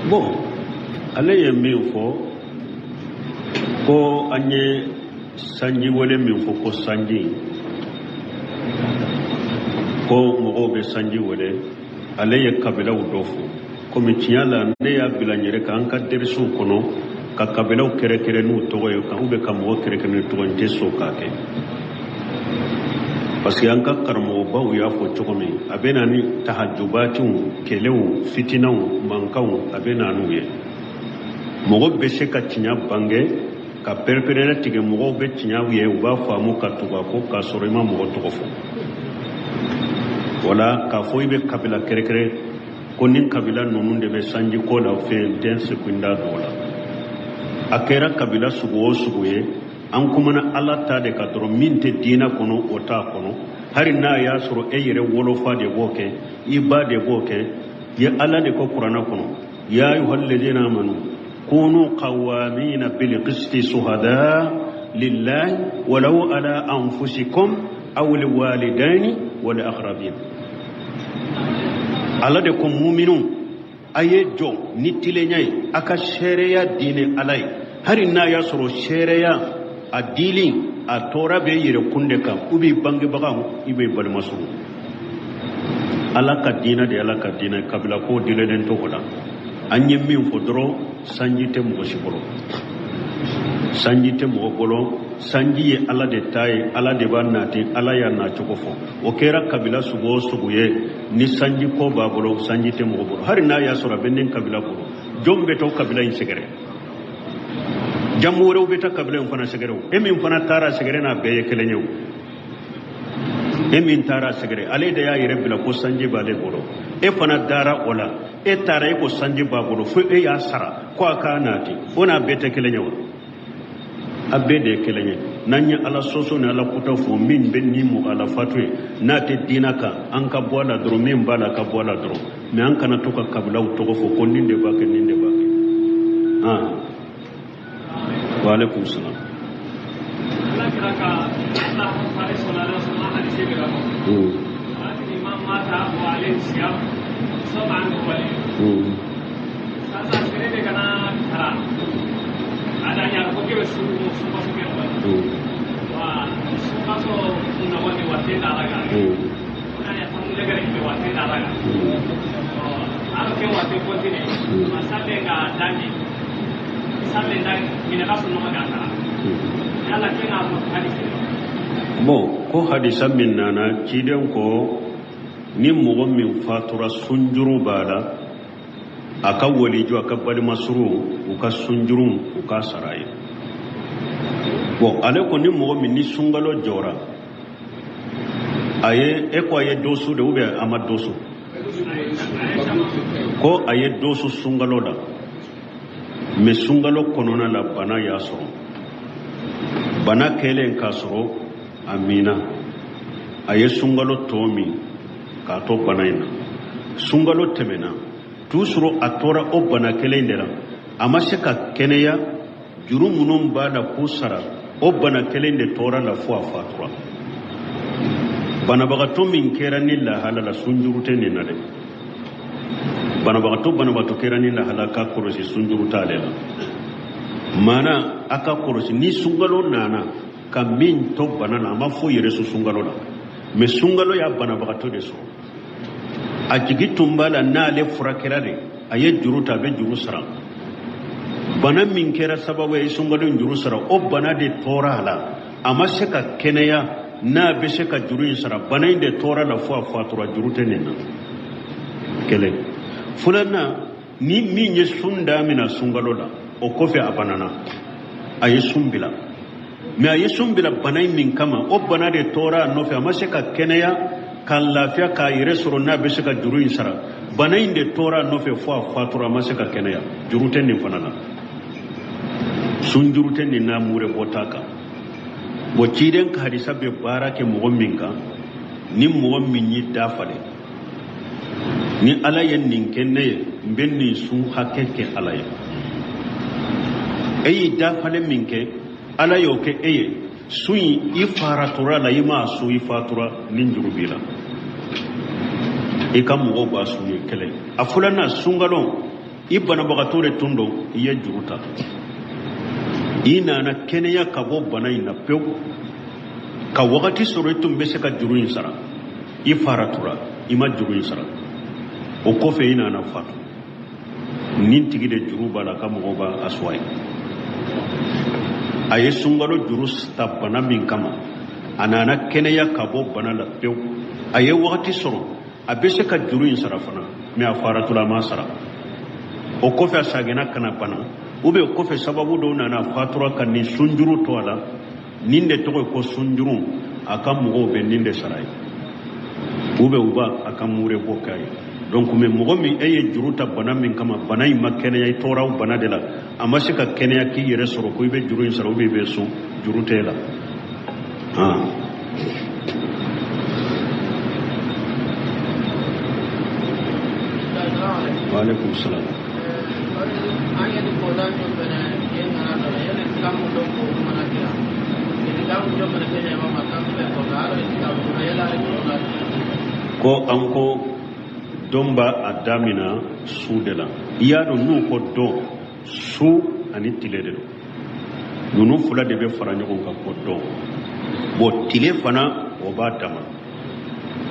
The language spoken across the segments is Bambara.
Bon, ale ye min fɔ ko an ye sanji wele min fɔ ko sanji, ko mɔgɔw bɛ sanji wele, ale ye kabilaw dɔ fɔ. Komi tiɲɛ la, ne y'a bila n yɛrɛ kan an ka derisiw kɔnɔ ka kabilaw kɛrɛkɛrɛ n'u tɔgɔ ye kan, ou bien ka mɔgɔ kɛrɛkɛrɛ n'u tɔgɔ ye, n tɛ sɔn k'a kɛ, parce que an ka karamɔgɔbaw y'a fɔ cogo min, a bɛ na ni tahajubatiw, kɛlɛw, fitinaw, mankanw, a bɛ na n'u ye. Mɔgɔ bɛ se ka tiɲɛ bange ka pɛrɛpɛrɛla tigɛ, mɔgɔw bɛ tiɲɛ ye, u b'a faamu ka tugu a kɔ k'a sɔrɔ i ma mɔgɔ tɔgɔ fɔ. Wala k'a fɔ i bɛ kabila kɛrɛkɛrɛ ko ni kabila ninnu de bɛ sanji ko la, fɛn tɛ n sekun da dɔw la. A kɛra kabila sugu o sugu ye, an kumana Ala ta de kan dɔrɔn. Min tɛ diinɛ kɔnɔ, o t'a kɔnɔ. Hali n'a y'a sɔrɔ e yɛrɛ wolofa de b'o kɛ, i ba de b'o kɛ ye. Ala de ko Kuranɛ kɔnɔ: ya ayuha amanu kunu qawamina bilqisti suhada lillahi walau ala anfusikum aw liwalidaini wal aqrabin. Ala de ko: muminu, a ye jɔ ni tilenya ye, a ka seereya diinɛ Ala ye, hali n'a y'a sɔrɔ seereya a dili a tɔɔrɔ bɛ yɛrɛ kun de kan, u b'i bangebagaw, i b'i balimasow. Ala ka diinɛ de, Ala ka diinɛ kabila ko dilennen tɔgɔ la. An ye min fɔ dɔrɔn, sanji tɛ mɔgɔ si bolo, sanji tɛ mɔgɔ bolo. Sanji ye Ala de ta ye, Ala de b'a nati, Ala y'a nacogo fɔ. O kɛra kabila sugu o sugu ye, ni sanji ko b'a bolo, sanji tɛ mɔgɔ bolo. Hali n'a y'a sɔrɔ a bɛ nin kabila bolo, jɔn bɛ taa kabila in sɛgɛrɛ? Jamu wɛrɛw bɛ taa kabila in fana sɛgɛrɛ. O e min fana taara sɛgɛrɛ, n'a bɛɛ ye kelen ye. O e min taara sɛgɛrɛ, ale de y'a yɛrɛ bila ko sanji b'ale bolo. E fana dara o la, e taara, e ko sanji b'a bolo, fo e y'a sara ko a k'a nati. O n'a bɛɛ tɛ kelen ye wa? A bɛɛ de ye kelen ye. N'an ye Ala sɔsɔ ni Ala kuta fɔ, min bɛ ni mɔgɔ ala fatu ye, n'a tɛ diinɛ kan, an ka bɔ a la dɔrɔn. Min b'a la, ka bɔ a la dɔrɔn. Mais an kana to ka kabilaw tɔgɔ fɔ ko nin de b'a kɛ, nin de b'a kɛ. Ah, wa alaikum salam. Ala kira ka Allah sallallahu alaihi wasallam hadisi bɛ ka fɔ. Man mata wa alayhi siyam sama anhu wali. Sasa sere de kana tara. Ada ya ko ke su su ko su ke wa. Wa su ka so na wani wa te da laga. Na ya tamu le gare ke wa te da laga. Ala ke wa te continue. Ma sale ka dani. Sale da mina ka su no ma ga tara. Yala ke na ko hadisi. Bon, ko hadisa min nana, ciden ko ni mɔgɔ min fatura, sunjuru b'a la, a ka waliju, a ka balimasuru, u ka sunjuru, u ka sara ye. Bon, ale ko ni mɔgɔ min ni sunkalo jɔra, a ye, e ko a ye dɔ su de, ou bien a ma dɔ su? Ko a ye dɔ su sunkalo la, mais sunkalo kɔnɔna la, bana y'a sɔrɔ. Bana kɛlen k'a sɔrɔ, a minna, a ye sunkalo tɔ min k'a to bana in na. Sunkalo tɛmɛna, toujours a tora o bana kelen de la, a ma se ka kɛnɛya. Juru minnu b'a la k'u sara, o bana kelen de tora la fo a fatura. Banabagatɔ min kɛra ni lahala la, sunjuru tɛ nin na dɛ. Banabagatɔ kɛra ni lahala, ka kɔlɔsi, sunjuru t'ale la. Maana a ka kɔlɔsi, ni sunkalo nana ka min to bana na, a ma foyi yɛrɛ su sunkalo la, mais sunkalo y'a banabagatɔ de sɔrɔ. A jigi tun b'a la n'ale furakɛra de, a ye juru ta, a bɛ juru sara. Bana min kɛra sababu ye sunkalo in juru sara, o bana de tora a la, a ma se ka kɛnɛya n'a bɛ se ka juru in sara. Bana in de tora la fo a fatura, juru tɛ nin na. Kelen filanan, ni min ye sun daminɛ sunkalo la, o kɔfɛ a banana, a ye sun bila, mais a ye sun bila bana in min kama, o bana de tora a nɔfɛ, a ma se ka kɛnɛya ka lafiya k'a yɛrɛ sɔrɔ n'a bɛ se ka juru in sara. Bana in de tora a nɔfɛ fo a fatura, a ma se ka kɛnɛya. Juru tɛ nin fana na, sun juru tɛ nin na, mure bɔ t'a kan. Bon, ciden ka hadisa bɛ baara kɛ mɔgɔ min kan, ni mɔgɔ min y'i da falen, ni Ala ye nin kɛ ne ye, n bɛ nin sun hakɛ kɛ Ala ye. E y'i da falen min kɛ, Ala y'o kɛ e ye. Sun in, i faratura la, i m'a sun, i fatura ni juru b'i la. I ka mɔgɔw b'a sun ye kelen. A filanan, sunkalo i banabagatɔ de tun don, i ye juru ta, i nana kɛnɛya ka bɔ bana in na pewu, ka wagati sɔrɔ i tun bɛ se ka juru in sara, i faratura, i ma juru in sara, o kɔfɛ i nana fatu. Nin tigi de juru b'a la, ka mɔgɔw b'a sun a ye. A ye sunkalo juru ta bana min kama, a nana kɛnɛya ka bɔ bana la pewu, a ye wagati sɔrɔ a bɛ se ka juru in sara fana, mais a faratula, a ma sara. O kɔfɛ a saginna ka na bana, ou bien o kɔfɛ sababu dɔw nana, a fatura ka nin sunjuru to a la. Nin de tɔgɔ ye ko sunjuru. A ka mɔgɔw bɛ nin de sara ye, ou bien u b'a a ka mure bɔ k'a ye. Donc mais mɔgɔ min e ye juru ta bana min kama, bana in ma kɛnɛya, i tɔɔra o bana de la, a ma se ka kɛnɛya k'i yɛrɛ sɔrɔ ko i bɛ juru in sara, ou bien i bɛ sun, juru t'e la. Wa alaikum salam. Ko an ko don b'a a damina su de la. I y'a dɔn, n'u ko don, su ani tile de don. Ninnu fila de bɛ fara ɲɔgɔn kan ko don. Bon, tile fana o b'a dama.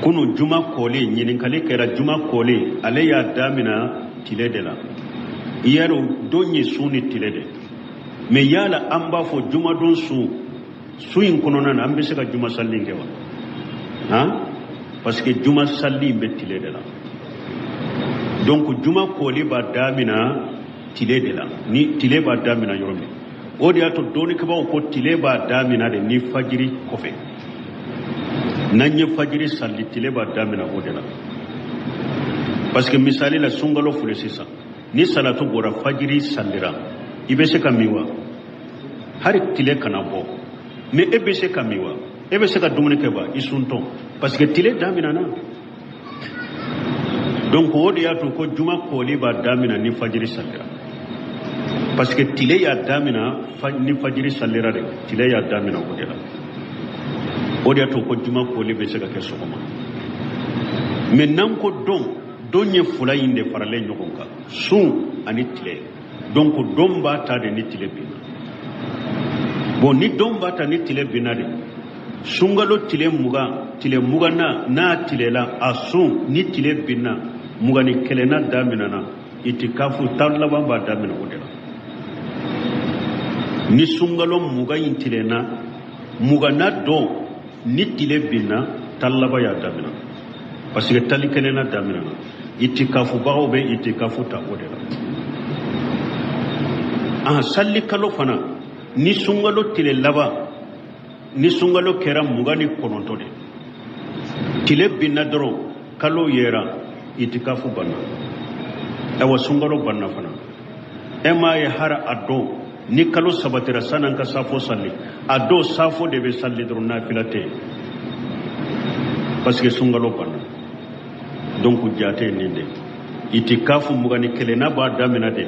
Kunu juma kɔlen, ɲininkali kɛra juma kɔlen, ale y'a damina tile de la. I y'a dɔn, don ye su ni tile de. Mais yala an b'a fɔ jumadon su, su in kɔnɔna na, an bɛ se ka juma sali kɛ wa? Han, parce que juma sali in bɛ tile de la. Donc juma kɔli b'a damina tile de la, ni tile b'a damina yɔrɔ min. O de y'a to dɔnnikɛbaaw ko tile b'a damina de ni fajiri kɔfɛ. N'an ye fajiri sali, tile b'a damina o de la. Parce que misali la, sunkalo filɛ sisan, ni salatu bɔra, fajiri salira, i bɛ se ka min wa? Hali tile kana bɔ, mais e bɛ se ka min wa? E bɛ se ka dumuni kɛ wa? I suntɔ, parce que tile daminɛna. Donc o de y'a to ko juma kɔli b'a damina ni fajiri salira, parce que tile y'a damina ni fajiri salira de, tile y'a damina o de la. O de y'a to ko juma kɔli bɛ se ka kɛ sɔgɔma. Mais n'an ko don, don ye fila in de faralen ɲɔgɔn kan, sun ani tile. Donc don b'a ta de ni tile binna. Bon, ni don b'a ta ni tile binna de, sunkalo tile 20, tile 20na n'a tilela a sun, ni tile binna, 21na daminɛna, itikafu tan laban b'a daminɛ o de la. Ni sunkalo 20 in tilenna, 20na don ni tile binna, tan laban y'a daminɛ, parce que tali kelenna daminɛna. Itikafubagaw bɛ itikafu ta o de la. An sali kalo fana, ni sunkalo tile laban, ni sunkalo kɛra 29 de, tile binna dɔrɔn, kalo yera, itikafu banna. Ayiwa, sunkalo banna fana. E m'a ye, hara a don ni kalo sabatira, san'an ka safo sali, a don safo de bɛ sali dɔrɔn, nafila tɛ yen, parce que sunkalo banna. Donc jate ye nin de. Itikafu 21na b'a daminɛ de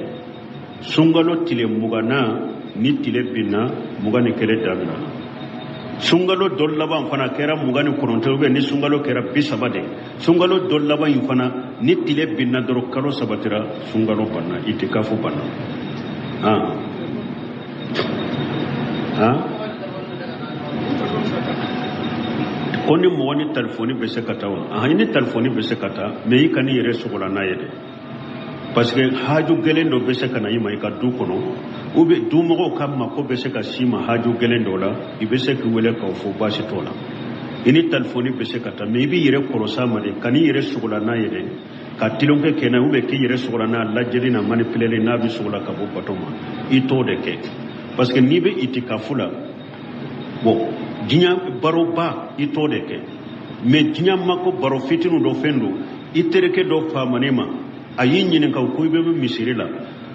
sunkalo tile 20na, ni tile binna, 21 daminɛ. Sunkalo dɔ laban fana kɛra 29, ou bien ni sunkalo kɛra 30 de, sunkalo dɔ laban in fana, ni tile binna dɔrɔn, kalo sabatira, sunkalo banna, itikafu banna. Han han, ko ni mɔgɔ ni telefɔni bɛ se ka taa wa? Ahan, i ni telefɔni bɛ se ka taa, mais i kan'i yɛrɛ sogola n'a ye dɛ, parce que haju gɛlɛn dɔ bɛ se ka na i ma i ka du kɔnɔ, ou bien dumɔgɔw ka mako bɛ se ka s'i ma haju gɛlɛn dɔ la, i bɛ se k'i wele k'o fɔ, baasi t'o la. I ni telefɔni bɛ se ka taa, mais i b'i yɛrɛ kɔlɔsi a ma de, kan'i yɛrɛ sogola n'a ye dɛ, ka tilonkɛ kɛ n'a ye, ou bien k'i yɛrɛ sogola n'a lajɛli n'a manipuleli n'a bɛ sogola ka bɔ bato ma, i t'o de kɛ. Parce que n'i bɛ itikafu la, bon, diɲɛ baroba i t'o de kɛ, mais diɲɛ mako baro fitinin dɔ, fɛn dɔ, i terikɛ dɔ faamani ma, a y'i ɲininka ko i bɛ misiri la,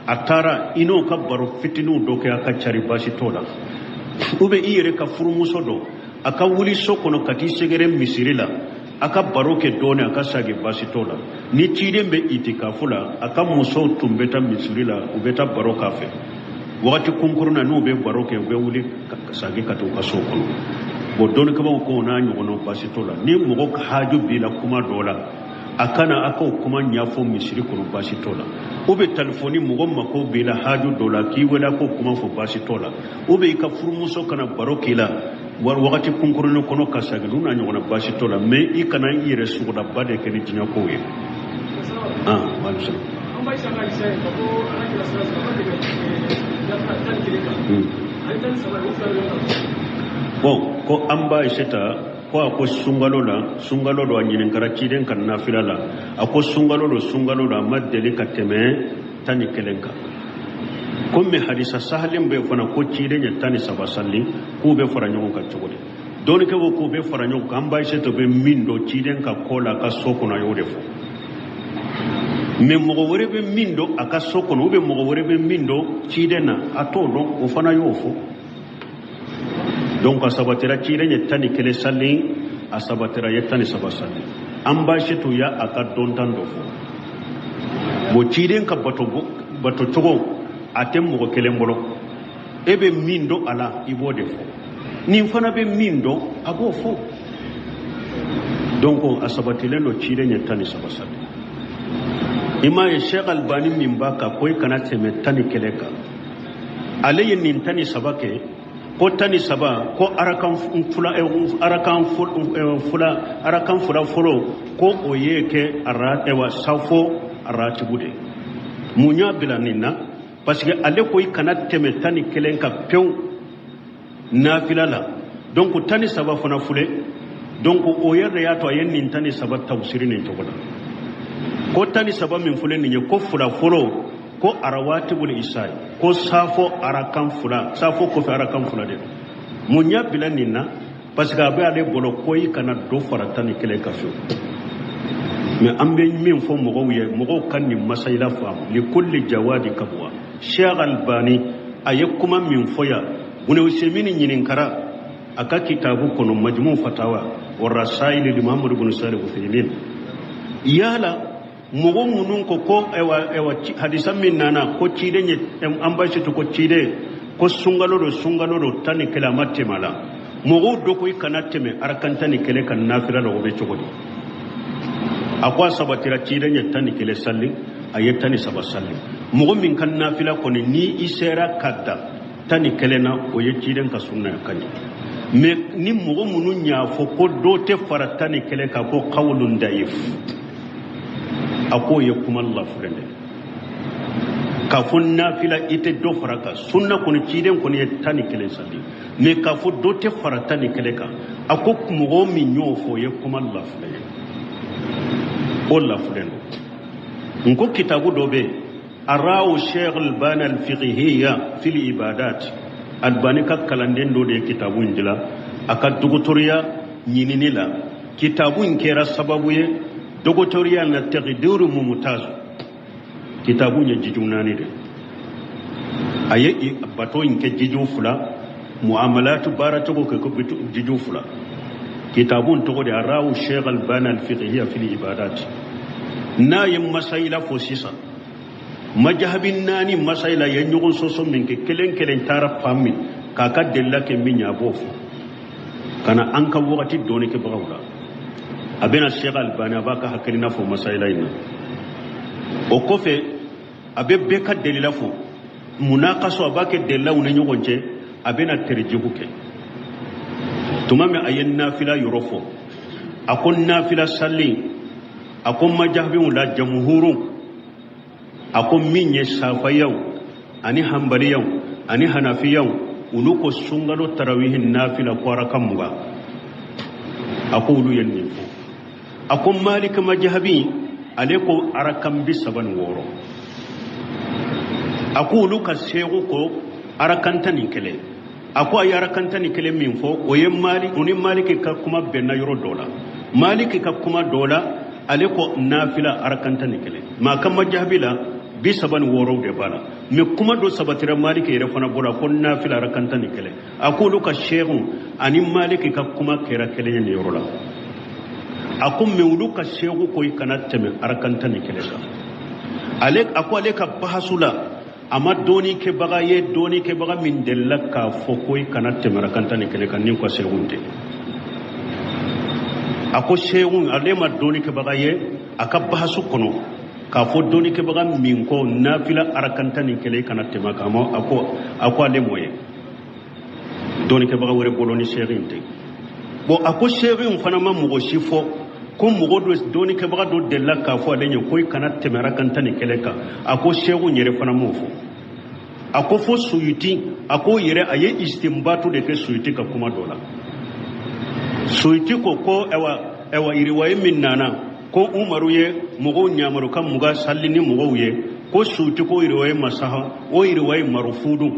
a taara i n'o ka baro fitininw dɔ kɛ, a ka cari, baasi t'o la. Ou bien i yɛrɛ ka furumuso dɔ, a ka wuli so kɔnɔ ka t'i sɛgɛrɛ misiri la, a ka baro kɛ dɔɔnin, a ka sagi, baasi t'o la. Ni ciden bɛ itikafu la, a ka musow tun bɛ taa misiri la, u bɛ taa baro k'a fɛ wagati kunkurun na. N'u bɛ baro kɛ, u bɛ wuli ka sagi ka taa u ka so kɔnɔ. Bon, dɔnnikɛbaaw ko n'a ɲɔgɔnnaw, baasi t'o la. Ni mɔgɔ haju b'i la kuma dɔ la, A kana a k'o kuma ɲɛfɔ misiri kɔnɔ, baasi t'o la. Ou bien telefɔni, mɔgɔ mako b'i la haju dɔ la, k'i wele, a k'o kuma fɔ, baasi t'o la. Ou bien i ka furumuso kana baro k'i la wagati kunkurunin kɔnɔ ka segin, n'u n'a ɲɔgɔnna, baasi t'o la. Mais i kana i yɛrɛ sugodaba de kɛ ni diɲɛ kow ye. Ah, waaleykum salaam. An b'a ka kisɛ ka ko ala kira sira sɔrɔ a ma deli ka 11 kan ani 13, o fila bɛ ɲɔgɔn kan. Bon, ko an b'a ta ko a ko sunkalo la, sunkalo don, a ɲininkara ciden ka nafila la, a ko sunkalo don, sunkalo don, a ma deli ka tɛmɛ 11 kan. Komi hadisa sahalen bɛ fana ko ciden ye 13 sali, k'u bɛ fara ɲɔgɔn kan cogo di? Dɔnnikɛ ko k'u bɛ fara ɲɔgɔn kan. An b'a to bɛ min dɔn ciden ka ko la a ka so kɔnɔ, a y'o de fɔ. Mais mɔgɔ wɛrɛ bɛ min dɔn a ka so kɔnɔ, ou bien mɔgɔ wɛrɛ bɛ min dɔn ciden na, a t'o dɔn, o fana y'o fɔ. Donc a sabatira ciden ye 11 sali, a sabatira ye 13 sali. An b'a to ya a ka dɔntan dɔ fɔ. Bon, ciden ka bato bato cogo a tɛ mɔgɔ kelen bolo. E bɛ min dɔn a la, i b'o de fɔ. Nin fana bɛ min dɔn, a b'o fɔ. Donc a sabatilen don ciden ye 13 sali. I m'a ye, Sheikh Albani min b'a kan ko i kana tɛmɛ 11 kan, ale ye nin 13 kɛ, ko 13, ko arakan fila, arakan fila, arakan fila fɔlɔ, ko o ye kɛ ara ɛwa safo aratibu de. Mun y'a bila nin na? Parce que ale ko i kana tɛmɛ 11 kan pewu nafila la. Donc 13 fana filɛ. Donc o yɛrɛ de y'a to a ye nin 13 tafsiri nin cogo la, ko 13 min filɛ nin ye, ko fila fɔlɔ, ko arawatibul isai, ko safo arakan fila, safo kɔfɛ arakan fila de. Mun y'a bila nin na? Parce que a bɛ ale bolo ko i kana dɔ fara 11 kan fiyewu. Mais an bɛ min fɔ mɔgɔw ye, mɔgɔw ka nin masayila faamu, likulli jawadi kabwa. Sheikh Albani a ye kuma min fɔ yan, Bune Usemini ɲininkara a ka kitabu kɔnɔ, Majmu Fatawa wa Rasaili li Muhammad ibn Salih Uthaymin, yala mɔgɔ minnu ko ɛwa ɛwa hadisa min nana ko ciden ye, an b'a to ko ciden ko sunkalo don, sunkalo don, 11, a ma tɛmɛ a la, mɔgɔw dɔ ko i kana tɛmɛ arakan 11 kan nafila la, o bɛ cogo di? A ko a sabatira ciden ye 11 sali, a ye 13 sali. Mɔgɔ min ka nafila kɔni, ni i sera ka dan 11 na, o ye ciden ka sunna ye, ka ɲɛ. Mais ni mɔgɔ minnu y'a fɔ ko dɔ tɛ fara 11 kan, ko qawlun da'if, a k'o ye kuma lafulɛ de. K'a fɔ nafila i tɛ dɔ fara kan, sunna kɔni, ciden kɔni ye 11 sali, mais k'a fɔ dɔ tɛ fara 11 kan, a ko mɔgɔ min y'o fɔ, o ye kuma lafulɛ ye, o lafulen don. N ko kitabu dɔ bɛ yen, Arawu Sheikh Albani Alfiqhiya fil Ibadat. Albani ka kalanden dɔ de ye kitabu in dilan a ka dɔgɔtɔrɔya ɲinini la. Kitabu in kɛra sababu ye dɔgɔtɔrɔya na taqdiru mumtaz. Kitabu in ye jiju 4 de, a ye bato in kɛ jiju 2, muamalatu baara cogo kɛ ko jiju 2. Kitabu in tɔgɔ de Arawu Sheikh Albani Alfiqhiya fil Ibadat. N'a ye masayila fɔ sisan, majahabi 4 masayila ye ɲɔgɔn sɔsɔ min kɛ, kelen kelen taara fan min k'a ka delila kɛ min ye, a b'o fɔ ka na an ka wagati dɔɔni kɛbagaw la. A bɛna Sheikh Albani, a b'a ka hakilina fɔ masayila in na. O kɔfɛ, a bɛ bɛɛ ka delila fɔ, munakaso a b'a kɛ delilaw ni ɲɔgɔn cɛ, a bɛna terjihu kɛ. Tuma min a ye nafila yɔrɔ fɔ, a ko nafila sali, a ko majahabiw la jamuhuru, a ko min ye safayaw ani hanbaliyaw ani hanafiyaw, olu ko sunkalo tarawihi nafila ko araka 20, a ko olu ye nin fɔ. A ko Malik majahabi, ale ko arakan 36. A ko olu ka segu ko arakan 11. A ko a ye arakan 11 min fɔ, o ye Mali, o ni Maliki ka kuma bɛnna yɔrɔ dɔ la. Maliki ka kuma dɔ la, ale ko nafila arakan 11, maa ka majahabi la 36 de b'a la. Mais kuma dɔ sabatira Maliki yɛrɛ fana bolo, ko nafila arakan 11. A ko olu ka seegu ani Maliki ka kuma kɛra kelen ye nin yɔrɔ la. A ko mais olu ka seegu ko i kana tɛmɛ arakan 11 kan. Ale a ko ale ka bahasu la, a ma dɔɔni kɛbaga ye, dɔɔni kɛbaga min delila k'a fɔ ko i kana tɛmɛ arakan 11 kan ni ka seegu tɛ. A ko seegu, ale ma dɔɔni kɛbaga ye. A ka bahasu kɔnɔ k'a fɔ dɔnnikɛbaga min ko nafila arakan 11 kana tɛmɛ kan, a ko ale m'o ye dɔnnikɛbaga wɛrɛ bolo ni sɛki in tɛ. Bon, a ko sɛki in fana ma mɔgɔ si fɔ ko mɔgɔ dɔ dɔnnikɛbaga dɔ delila k'a fɔ ale ɲɛ ko i kana tɛmɛ arakan 11 kan. A ko sɛki in yɛrɛ fana m'o fɔ. A ko fo Suyuti, a ko yɛrɛ a ye istinbatu de kɛ Suyuti ka kuma dɔ la. Suyuti ko ko ɛwa iriwaye min nana ko Umaru ye mɔgɔw ɲamaru ka 20 salli ni mɔgɔw ye, ko Suyuti ko iriwaye masaha, o iriwaye marufudu.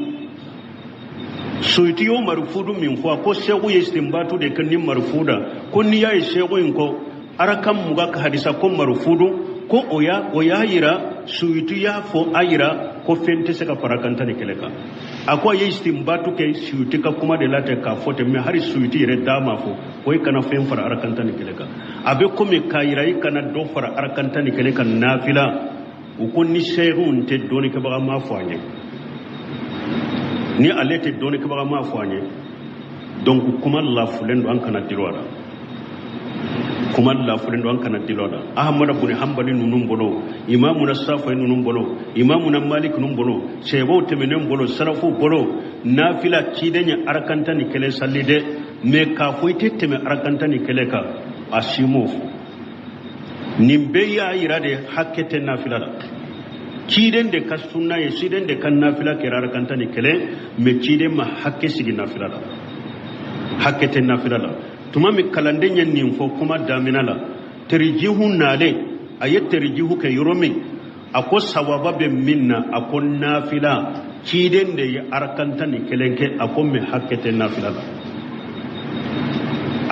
Suyuti y'o marufudu min fɔ, a ko sɛku ye istinbatu de kɛ ni marufuda, ko n'i y'a ye sɛku in ko arakan 20 ka hadisa ko marufudu, ko o y'a yira Suyuti y'a fɔ a yira ko fɛn tɛ se ka fara kan 11 kan. A ko a ye istinbatu kɛ Suyuti ka kuma de la ten k'a fɔ ten, mɛ hali Suyuti yɛrɛ da ma fɔ ko i kana fɛn fara arakan 11 kan. A bɛ komi k'a yira i kana dɔ fara arakan 11 kan nafila. U ko ni sɛkiw tɛ dɔnnikɛbaga ma fɔ an ye, ni ale tɛ dɔnnikɛbaga ma fɔ an ye, donc kuma lafulen don, an kana dilo a la. Kuma lafulen don, an kana dilo a la. Ahmada bun Hanbali ninnu bolo, Imamuna Safayi ninnu bolo, Imamuna Malik ninnu bolo, sɛbɛw tɛmɛnen bolo, salafu bolo, nafila ciden ye arakan 11 salli dɛ, mɛ k'a fɔ i tɛ tɛmɛ arakan 11 kan, a si m'o fɔ. Nin bɛɛ y'a yira de hakɛ tɛ nafila la. Ciden de ka sunna ye, ciden de ka nafila kɛra arakan 11, mɛ ciden ma hakɛ sigi nafila la, hakɛ tɛ nafila la. Tuma min kalanden ye nin fɔ kuma daminɛ la, terijihu nalen, a ye terijihu kɛ yɔrɔ min, a ko sawaba bɛ min na, a ko nafila ciden de ye arakan 11 kɛ, a ko mɛ hakɛ tɛ nafila la,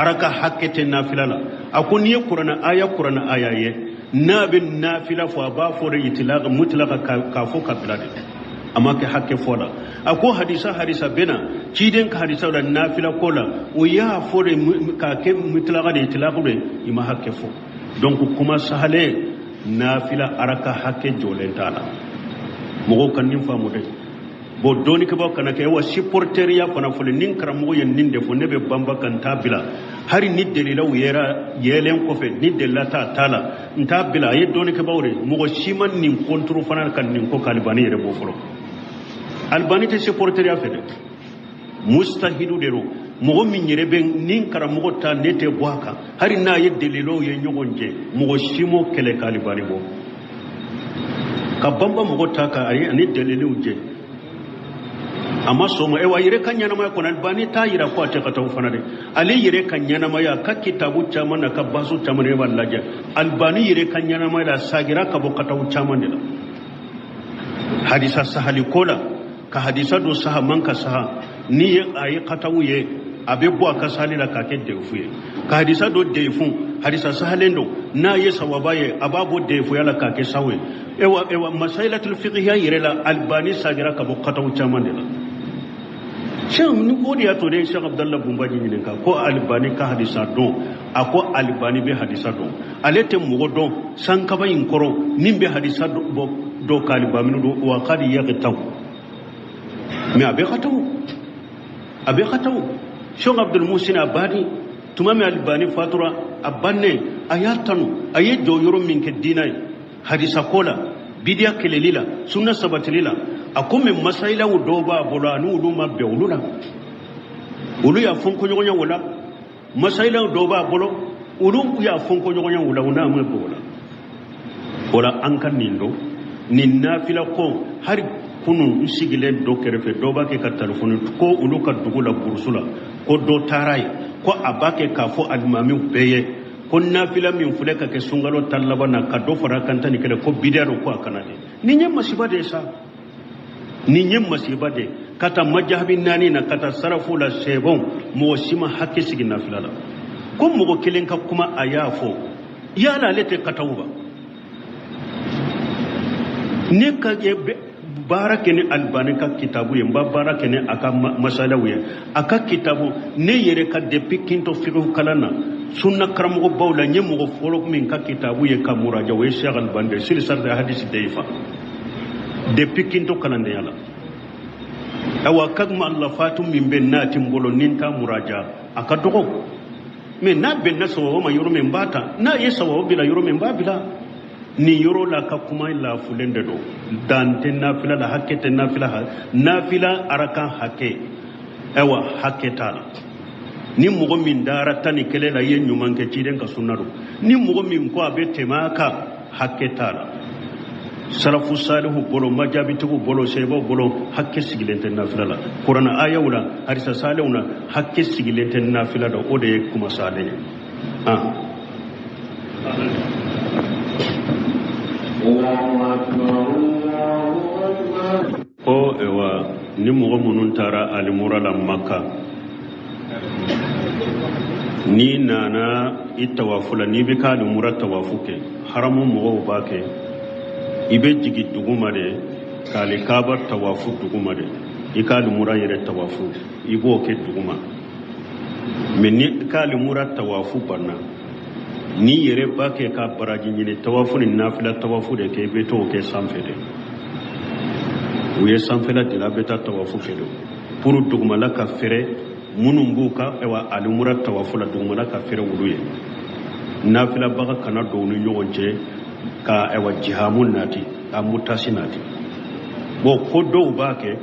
araka hakɛ tɛ nafila la. A ko n'i ye kuranɛ aya ye n'a bɛ nafila fɔ, a b'a fɔ de itilaka mutilaka k'a fɔ ka bila de, a ma kɛ hakɛ fɔ la. A ko hadisa bɛ na ciden ka hadisa la nafila ko la, o y'a fɔ de k'a kɛ mutilaka de itilaka de, i ma hakɛ fɔ. Donc kuma sahalen, nafila araka hakɛ jɔlen t'a la. Mɔgɔw ka nin faamu dɛ. Bon, dɔnnikɛbaw kana kɛ wa supporteriya fana fɔlen, ni karamɔgɔ ye nin de fɔ, ne bɛ banba ka n t'a bila, hali ni delilaw yɛrɛ yɛlɛn kɔfɛ, ni delila t'a t'a la, n t'a bila. A ye dɔnnikɛbaw de, mɔgɔ si ma nin kontoro fana ka nin ko k'Alibani yɛrɛ bɔ fɔlɔ. Alibani tɛ supporteriya fɛ dɛ, mustahidu de don. Mɔgɔ min yɛrɛ bɛ ni karamɔgɔ ta, ne tɛ bɔ a kan, hali n'a ye delilaw ye ɲɔgɔn cɛ, mɔgɔ si m'o kɛlɛ k'Alibani bɔ. Ka banba mɔgɔ ta kan ani delilaw jɛ, a ma sɔn ma. Ewa a yɛrɛ ka ɲɛnamaya kɔnɔ, Alibani t'a yira ko a tɛ ka taa o fana dɛ. Ale yɛrɛ ka ɲɛnamaya, a ka kitabu caman na, ka basu caman de b'a lajɛ. Alibani yɛrɛ ka ɲɛnamaya la, a sagira ka bɔ kataw caman de la. Hadisa sahali ko la, ka hadisa dɔ saha man ka saha, ni ye a ye kataw ye, a bɛ bɔ a ka sahali la k'a kɛ defu ye. Ka hadisa dɔ defu, hadisa sahalen don, n'a ye sawaba ye, a b'a bɔ defuya la k'a kɛ sawo ye. Ewa masailatul fiqhiya yɛrɛ la, Alibani sagira ka bɔ kataw caman de la. Cheikh ni ko de y'a to ne Cheikh Abdallah Bunbaji ɲininka ko Alibani ka hadisa dɔn, a ko Alibani bɛ hadisa dɔn, ale tɛ mɔgɔ dɔn sankaba in kɔrɔ min bɛ hadisa dɔn k'Alibani dɔn, wa k'ale yɛrɛ mɛ a bɛ ka taw, a bɛ ka taw. Cheikh Abdul Muhsin Abadi tuma min Alibani fatura, a bannen a y'a tanu, a ye jɔ yɔrɔ min kɛ diinɛ ye hadisa ko la, bidiya kɛlɛli la, sunna sabatili la, a ko mɛ masayilaw dɔw b'a bolo ani olu ma bɛn olu la, olu y'a fɔ koɲɔgɔnya o la. Masayilaw dɔw b'a bolo, olu y'a fɔ koɲɔgɔnya o la, u n'a ma bɛn o la. O la an ka nin dɔn, nin nafila ko, hali kunun n sigilen dɔ kɛrɛfɛ, dɔ b'a kɛ ka telefɔni ko olu ka dugu la burusu la, ko dɔ taara yen, ko a b'a kɛ k'a fɔ alimamiw bɛɛ ye ko nafila min filɛ ka kɛ sunkalo ta laban na, ka dɔ fara kan 11, ko bidiya don, ko a kana de. Nin ye masiba de ye sa, nin ye masiba de ye. Ka taa majahabi 4 na, ka taa sarafu la, sɛbɛnw, mɔgɔ si ma hakɛ sigi nafila la. Ko mɔgɔ kelen ka kuma a y'a fɔ, yala ale tɛ kataw ba. Ne ka baara kɛ ni Alibani ka kitabu ye, n b'a baara kɛ ni a ka masalaw ye, a ka kitabu ne yɛrɛ ka depuis kinto fiqh kalan na, sunna karamɔgɔbaw la, n ye mɔgɔ fɔlɔ min ka kitabu ye ka muraja, o ye Cheikh Alibani de ye, silsila hadisi dayifa, depuis kinto kalandenya la. Awa ka muallafatu min bɛ n'a ti n bolo ni n t'a muraja, a ka dɔgɔ. Mais n'a bɛnna sababu ma yɔrɔ min n b'a ta, n'a ye sababu bila yɔrɔ min n b'a bila. Nin yɔrɔ la ka kuma lafulen de don. Dan tɛ nafila la, hakɛ tɛ nafila, nafila arakan hakɛ, ayiwa hakɛ t'a la. Ni mɔgɔ min dara 11 la, i ye ɲuman kɛ, ciden ka sunna don. Ni mɔgɔ min ko a bɛ tɛmɛ a kan, hakɛ t'a la. Salafu salihu bolo, majabitigiw bolo, sebaw bolo, hakɛ sigilen tɛ nafila la. Kuranna ayaw la, hadisa salihu na, hakɛ sigilen tɛ nafila la. O de ye kuma salen ye. Ko ewa ni mɔgɔ minnu taara alimura la Maka, n'i nana i tawafu la, n'i bɛ ka alimura tawafu kɛ, haramu mɔgɔw b'a kɛ, i bɛ jigin duguma de k'ale kaaba tawafu duguma de, i ka alimura yɛrɛ tawafu i b'o kɛ duguma. Mais ni ka alimura tawafu banna, n'i yɛrɛ b'a kɛ ka baraji ɲini tawafu ni nafila tawafu de kɛ, i bɛ t'o kɛ sanfɛ de. U ye sanfɛla de la, a bɛ taa tawafu kɛ de pour dugumala ka fɛrɛ minnu b'u ka ayiwa alimura tawafu la, dugumala ka fɛrɛ olu ye. Nafilabaga kana don u ni ɲɔgɔn cɛ ka ayiwa jihamu nati, ka mutasi nati. Bon, ko dɔw b'a kɛ,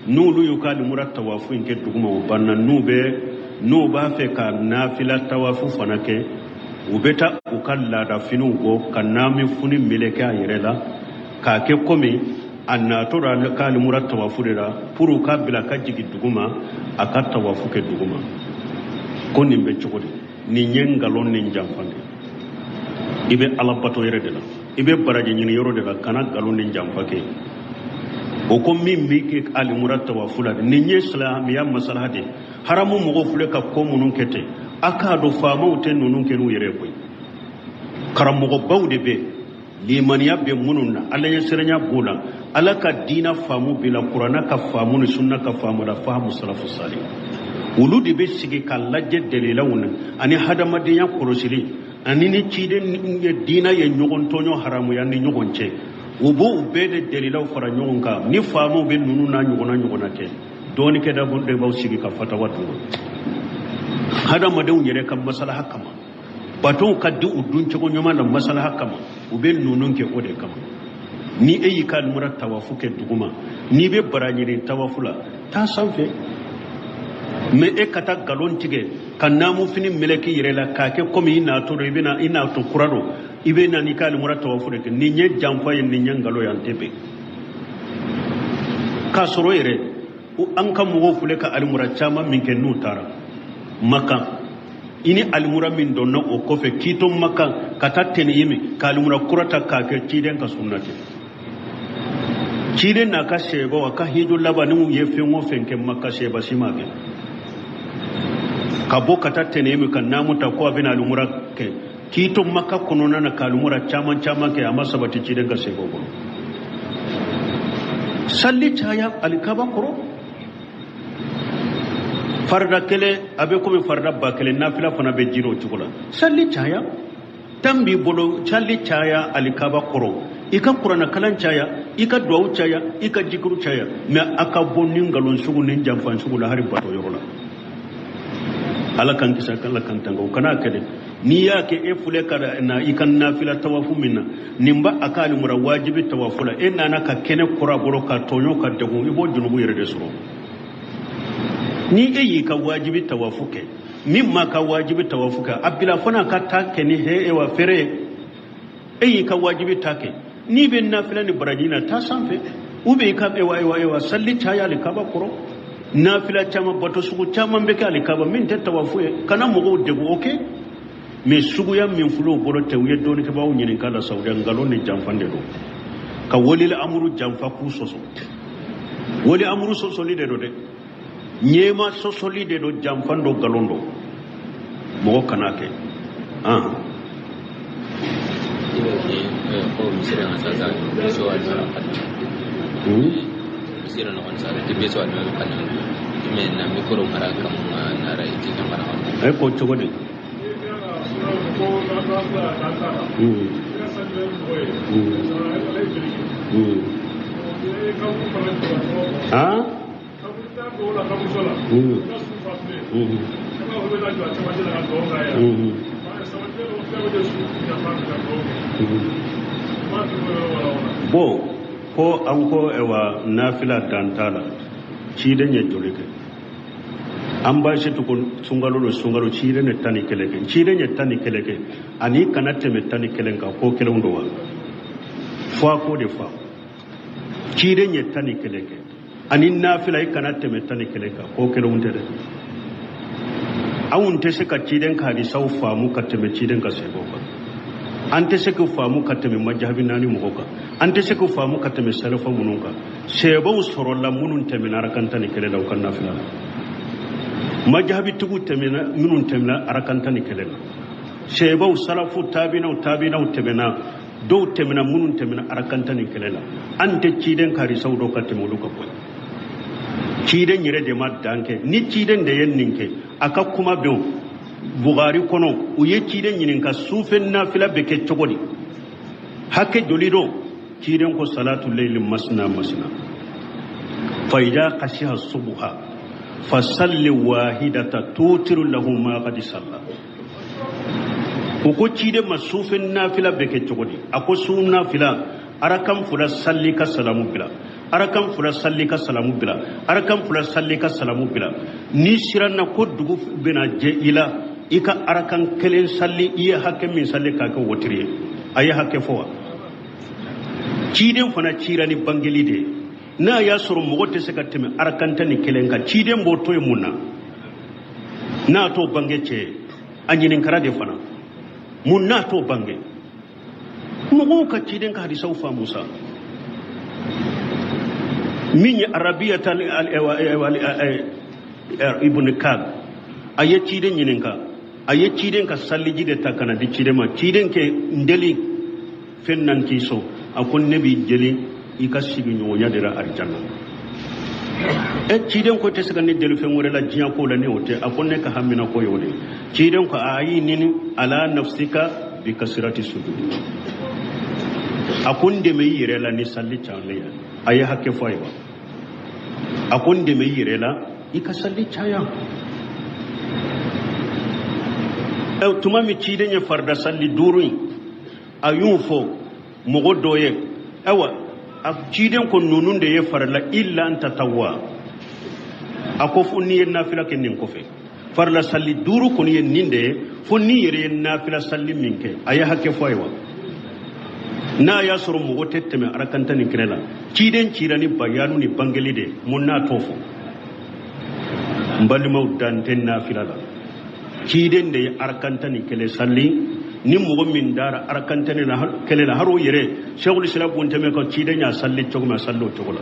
n'olu y'u ka alimura tawafu in kɛ duguma, o banna, n'u b'a fɛ ka nafila tawafu fana kɛ, u bɛ taa u ka laadafiniw bɔ ka naamifini meleke a yɛrɛ la k'a kɛ komi a natɔ la ka alimura tawafu de la, pour u ka bila ka jigin duguma, a ka tawafu kɛ duguma. Ko nin bɛ cogo di? Nin ye nkalon ni janfa de. I bɛ ala bato yɛrɛ de la, i bɛ baraji ɲini yɔrɔ de la, kana nkalon ni janfa kɛ. O ko min b'i kɛ alimura tawafu la, nin ye silamɛya masalaha de ye. Haramu mɔgɔw filɛ ka ko minnu kɛ ten, a k'a dɔn faamaw tɛ ninnu kɛ n'u yɛrɛ ye koyi. Karamɔgɔbaw de bɛ limaniya bɛ minnu na, ala ɲɛsiranya b'u la, ala ka diina faamu b'i la, kuranna ka faamu ni sunna ka faamu la, fahamu salafu salih. Olu de bɛ sigi ka lajɛ dalilaw na ani hadamadenya kɔlɔsili ani ni ciden ye diina ye ɲɔgɔn tɔɲɔ haramuya ni ɲɔgɔn cɛ, u b'o bɛɛ de dalilaw fara ɲɔgɔn kan. Ni faamaw bɛ ninnu n'a ɲɔgɔnna kɛ, dɔɔnikɛla de b'aw sigi ka fatawa d'u ma hadamadenw yɛrɛ ka masalaha kama, batow ka di u duncogo ɲuman la masalaha kama, u bɛ ninnu kɛ o de kama. Ni e y'i ka alimura tawafu kɛ duguma, n'i bɛ bara ɲini tawafu la, taa sanfɛ. Mais e ka taa nkalon tigɛ ka naamufini meleke i yɛrɛ la k'a kɛ komi i natɔ don, i bɛna i natɔ kura don, i bɛ na n'i ka alimura tawafu de kɛ, nin ye janfa ye, nin ye nkalon ye, an tɛ bɛn. K'a sɔrɔ yɛrɛ an ka mɔgɔw filɛ ka alimura caman min kɛ n'u taara Makan, i ni alimura min donna o kɔfɛ k'i to Makan ka taa Tɛnɛyimi ka alimura kura ta k'a kɛ ciden ka sunna tɛ. Ciden n'a ka sɛbaw a ka hijo laban n'u ye fɛn o fɛn kɛ Maka, sɛba si ma kɛ. Ka bɔ ka taa Tɛnɛyimi ka naamu ta ko a bɛna alimura kɛ, k'i to Maka kɔnɔna na ka alimura caman caman kɛ, a ma sabati ciden ka sɛbaw bolo. Salli caya alikaba kɔrɔ, farida kelen a bɛ komi farida 1000, nafila fana bɛ jiri o cogo la. Salli caya, tan b'i bolo, salli caya alikaba kɔrɔ, i ka kuranna kalan caya, i ka duwawu caya, i ka jikiru caya, mais a ka bɔ ni nkalon sugu ni janfan sugu la hali bato yɔrɔ la. Ala k'an kisi, ala k'an tanga, o kana kɛ dɛ. N'i y'a kɛ, e filɛ ka na i ka nafila tawafu min na, nin ba a ka alimura wajibi tawafu la, e nana ka kɛnɛ kɔrɔ a bolo ka tɔɲɔ ka degun, i b'o junubu yɛrɛ de sɔrɔ. Ni e y'i ka wajibi tawafu kɛ, min ma ka wajibi tawafu kɛ, a bila fana ka taa kɛ ni wa fɛrɛ ye. E y'i ka wajibi ta kɛ, n'i bɛ nafila ni baraji na, taa sanfɛ, ou bien i ka ewa salli caya alikaba kɔrɔ, nafila caman, bato sugu caman bɛ kɛ alikaba min tɛ tawafu ye, kana mɔgɔw degun o kɛ. Mais suguya min filɛ u bolo tɛ, u ye dɔɔnikɛbaaw ɲininka la Saudiya, nkalon ni janfan de don, ka walil amuru janfa k'u sɔsɔ. Wali amuru sɔsɔli de don dɛ, ɲɛma sɔsɔli de don, janfan don, nkalon don, mɔgɔ kana kɛ. E ko cogo di? Bon, ko an ko ewa nafila dan t'a la, ciden ye joli kɛ? An b'a se tugun sunkalo lo sunkalo ciden ye 11 kɛ, ciden ye 11 kɛ, ani kana tɛmɛ 11 kan, ko kelenw don wa? Fo a k'o de faamu. Ciden ye 11 kɛ, ani nafila i kana tɛmɛ 11 kan, ko kelenw tɛ dɛ. Anw tɛ se ka ciden ka hadisaw faamu ka tɛmɛ ciden ka sɛbɛnw kan. An tɛ se k'u faamu ka tɛmɛ majahabi naani mɔgɔw kan. An tɛ se k'u faamu ka tɛmɛ salafa minnu kan. Sɛbɛnw sɔrɔla minnu tɛmɛna arakan 11 la u ka nafila la. Majahabitigiw tɛmɛna minnu tɛmɛna arakan 11 la. Sɛbɛnw salafu taabinaw taabinaw tɛmɛna, dɔw tɛmɛna minnu tɛmɛna arakan 11 la. An tɛ ciden ka hadisaw dɔn ka tɛmɛ olu kan koyi. Ciden yɛrɛ de ma dan kɛ. Ni ciden de ye nin kɛ, a ka kuma bɛn Bukhari kɔnɔ, u ye ciden ɲininka sufɛ nafila bɛ kɛ cogo di, hakɛ joli don? Ciden ko salatu leyli masina masina, fa idha khashiya subha fasalli wahidata tutiru lahu ma qad salla. U ko ciden ma sufɛ nafila bɛ kɛ cogo di? A ko su nafila arakan fila salli ka salamu bila, arakan fila salli ka salamu bila, arakan fila salli ka salamu bila. N'i siranna ko dugu bɛna jɛ i la, i ka arakan kelen salli, i ye hakɛ min salli k'a kɛ wotiri ye. A ye hakɛ fɔ wa? Ciden fana cira ni bangeli de ye. N'a y'a sɔrɔ mɔgɔ tɛ se ka tɛmɛ arakan 11 kan, ciden b'o to yen mun na? N'a t'o bange cɛ ye, a ɲininkara de fana, mun n'a t'o bange? Mɔgɔw ka ciden ka hadisaw faamu sa. Min ye arabiyata ibn Kab, a ye ciden ɲininka, a ye ciden ka salliji de ta ka na di ciden ma. Ciden kɛ n deli fɛn nan k'i sɔn. A ko ne b'i deli i ka sigiɲɔgɔnya de la alijanna. E ciden ko tɛ se ka ne deli fɛn wɛrɛ la diɲɛ ko la ni o tɛ. A ko ne ka hamina ko ye o de ye. Ciden ko a y'i nini ala nafsika bi kasirati sujudi. A ko n dɛmɛ i yɛrɛ la ni salli cayali ye. A ye hakɛ fɔ a ye wa? A ko n dɛmɛ i yɛrɛ la i ka salli caya. Tuma min ciden ye farida salli 5 in, a y'o fɔ mɔgɔ dɔ ye. Ayiwa, a ciden ko ninnu de ye farila illa an tatawwa. A ko fo n'i ye nafila kɛ nin kɔfɛ. Farila salli 5 kɔni ye nin de ye, fo n'i yɛrɛ ye nafila salli min kɛ. A ye hakɛ fɔ a ye wa? N'a y'a sɔrɔ mɔgɔ tɛ tɛmɛ arakan 11 la, ciden cira ni bayanu ni bangeli de, mun n'a t'o fɔ? N balimaw, dan tɛ nafila la. Ciden de ye arakan 11 salli. Ni mɔgɔ min dara arakan 11 la, hali o yɛrɛ Sheikhul Islam Ibn Taymiyyah ko ciden y'a salli cogo min, a salli o cogo la.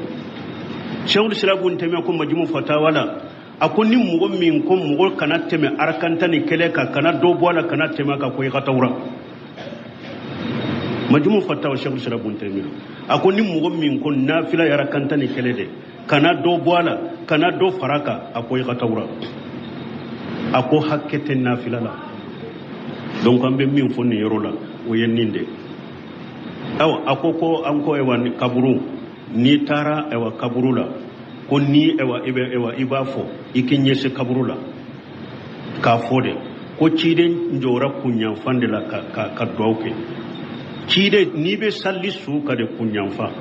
Sheikhul Islam Ibn Taymiyyah ko Majmu Fatawa la, a ko ni mɔgɔ min ko mɔgɔ kana tɛmɛ arakan 11 kan, kana dɔ bɔ a la, kana tɛmɛ a kan, ko i ka tawura. Majmu Fatawa Sheikhul Islam Ibn Taymiyyah a ko ni mɔgɔ min ko nafila ye arakan 11 de, kana dɔ bɔ a la, kana dɔ fara a kan, a ko i ka tawura. A ko hakɛ tɛ nafila la. Donc an bɛ min fɔ nin yɔrɔ la, o ye nin de ye. Ayiwa, a ko ko an ko ayiwa kaburu, n'i taara ayiwa kaburu la, ko ni ayiwa i bɛ ayiwa i b'a fɔ i k'i ɲɛsin kaburu la k'a fɔ de ko ciden jɔra kunyanfan de la ka duwawu kɛ. Ciden n'i bɛ salli su ka de kunyanfan,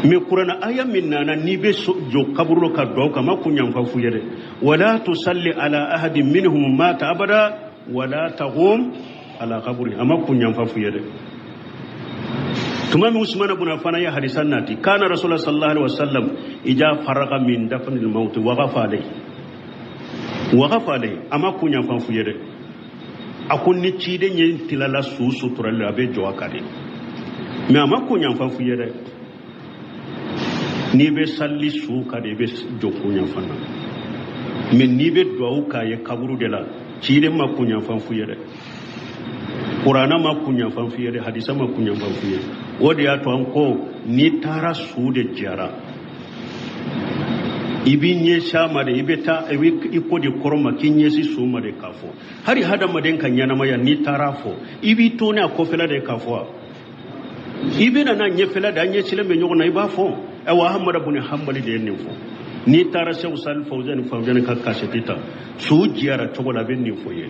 mais kuranna aya min nana n'i bɛ jɔ kaburu la ka duwawu kɛ, a ma kunyanfan f'u ye dɛ. Wala tusalli ala ahadin minhum mata abada wala taqum ala qabri, a ma kunyanfan f'u ye dɛ. Tuma min Usman ibn Affan ye hadisa nati, kana Rasulullah sallallahu alaihi wasallam ija faraga min dafnil maut waqafa alayhi, waqafa alayhi, a ma kunyanfan f'u ye dɛ. A ko ni ciden ye tilala su suturali la, a bɛ jɔ a kan de, mais a ma kunyanfan f'u ye dɛ. N'i bɛ salli su kan de, i bɛ jɔ kunyanfan na, mais n'i bɛ duwawu k'a ye kaburu de la, ciden ma kunyanfan f'u ye dɛ. Kuranna ma kunyanfan f'i ye dɛ, hadisa ma kunyanfan f'i ye. O de y'a to an ko n'i taara su de jara, i b'i ɲɛsin a ma de, i bɛ taa i bɛ i ko de kɔrɔ ma k'i ɲɛsin su ma de k'a fɔ. Hali hadamaden ka ɲɛnamaya, n'i taara fɔ, i b'i to ne a kɔfɛla de k'a fɔ wa? I bɛ na n'a ɲɛfɛla de, an ɲɛsilen bɛ ɲɔgɔn na, i b'a fɔ. Ayiwa, Ahamada bun Hanbali de ye nin fɔ. N'i taara Sɛku Sali Fawuzani Fawuzani ka kasɛti ta, su jiyara cogo la, a bɛ nin fɔ i ye.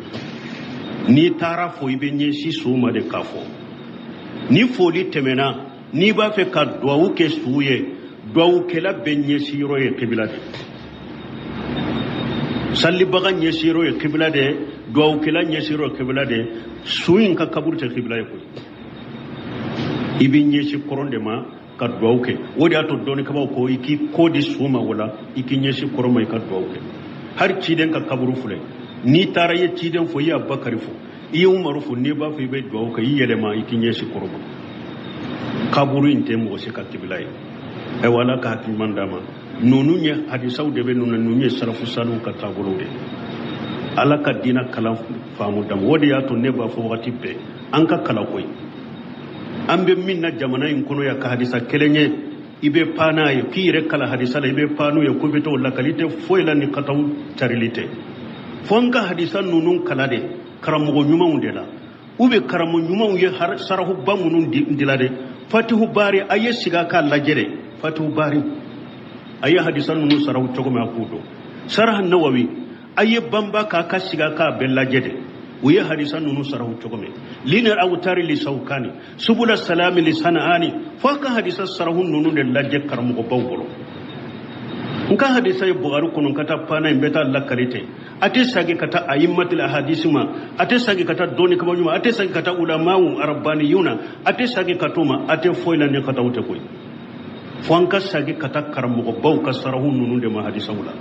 N'i taara fo, i bɛ ɲɛsin su ma de k'a fɔ. Ni foli tɛmɛna, n'i b'a fɛ ka duwawu kɛ su ye, duwawukɛla bɛ ɲɛsin yɔrɔ ye kibila de. Salibaga ɲɛsin yɔrɔ ye kibila de, duwawukɛla ɲɛsin yɔrɔ ye kibila de. Su in ka kaburu tɛ kibila ye koyi. I b'i ɲɛsin kɔrɔn de ma ka duwawu kɛ. O de y'a to dɔnnikɛbaaw ko i k'i kɔ di su ma, o la i k'i ɲɛsin kɔrɔn ma i ka duwawu kɛ. Hali ciden ka kaburu filɛ, n'i taara i ye ciden fo, i ye Abubakari fo, i ye Umaru fo, n'i b'a fɔ i bɛ duwawu kɛ, i yɛlɛma i k'i ɲɛsin kɔrɔn ma. Kaburu in tɛ mɔgɔ si ka kibila ye. Ayiwa, Ala ka hakili ɲuman d'an ma. Ninnu ye hadisaw de bɛ ninnu na, ninnu ye salafu saliw ka taabolow de ye. Ala ka diinɛ kalan faamu d'an ma. O de y'a to ne b'a fɔ wagati bɛɛ, an ka kalan koyi. An bɛ min na jamana in kɔnɔ yan, ka hadisa kelen ye, i bɛ pan n'a ye k'i yɛrɛ kalan hadisa la, i bɛ pan n'o ye ko i bɛ t'o lakali, i tɛ foyi la ni kataw carili tɛ. Fo an ka hadisa ninnu kalan de karamɔgɔ ɲumanw de la, u bɛ karamɔgɔ ɲumanw ye sarahuba minnu dila de. Fatihu Bari, a ye sigi a k'a lajɛ de. Fatihu Bari, a ye hadisa ninnu sarahu cogo min, a k'u dɔn. Saraha Nawawi, a ye banba k'a ka sigi a k'a bɛɛ lajɛ de, u ye hadisa ninnu sarahu cogo min. Linal awtari li sawkani, subula salami li sanani, fo a ka hadisa sarahu ninnu de lajɛ karamɔgɔbaw bolo. N ka hadisa ye Bugari kɔnɔ, n ka taa pana in bɛ taa lakali ten. A tɛ sagi ka taa ayimatil ahadisi ma, a tɛ sagi ka taa dɔnni kaba ɲuman, a tɛ sagi ka taa ulamaw arabaniyuna, a tɛ sagi ka t'o ma, a tɛ foyi la ni ka taa o tɛ koyi. Fo an ka sagi ka taa karamɔgɔbaw ka sarahu ninnu de ma hadisaw la.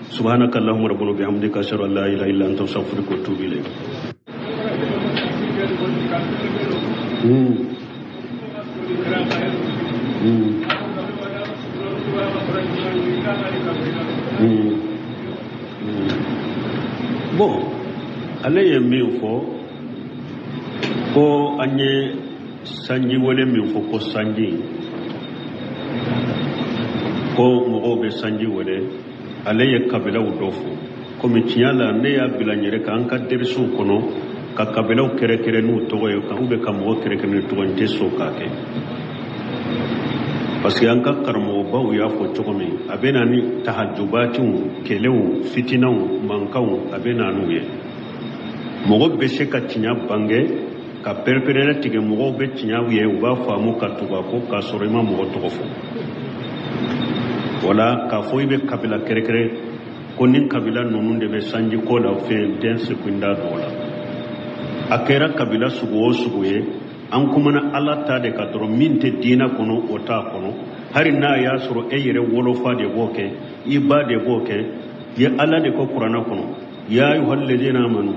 Subhanaka Allahumma rabbana bihamdika, ashhadu an la ilaha illa anta, astaghfiruka wa atubu ilayk. Bon, ale ye min fɔ ko an ye sanji wele min fɔ, ko sanji, ko mɔgɔw bɛ sanji wele, ale ye kabilaw dɔ fɔ. Komi tiɲɛ la, ne y'a bila n yɛrɛ kan an ka derisiw kɔnɔ ka kabilaw kɛrɛkɛrɛ n'u tɔgɔ ye, ou bien ka mɔgɔ kɛrɛkɛrɛ n'u tɔgɔ ye, n tɛ sɔn k'a kɛ, parce que an ka karamɔgɔbaw y'a fɔ cogo min, a bɛ na ni tahajubatiw, kɛlɛw, fitinaw, mankanw, a bɛ na n'u ye. Mɔgɔ bɛ se ka tiɲɛ bange ka pɛrɛpɛrɛla tigɛ, mɔgɔw bɛ tiɲɛ ye, u b'a faamu ka tugu a kɔ k'a sɔrɔ i ma mɔgɔ tɔgɔ fɔ. Wala k'a fɔ i bɛ kabila kɛrɛkɛrɛ ko ni kabila ninnu de bɛ sanji ko la, fɛn den sekunda dɔ la. A kɛra kabila sugu o sugu ye, an kumana Ala ta de ka dɔrɔn, min tɛ diinɛ kɔnɔ o t'a kɔnɔ. Hali n'a y'a sɔrɔ e yɛrɛ wolofa de b'o kɛ, i ba de b'o kɛ, ye Ala de ko kuranɛ kɔnɔ: ya ayyuhallazina amanu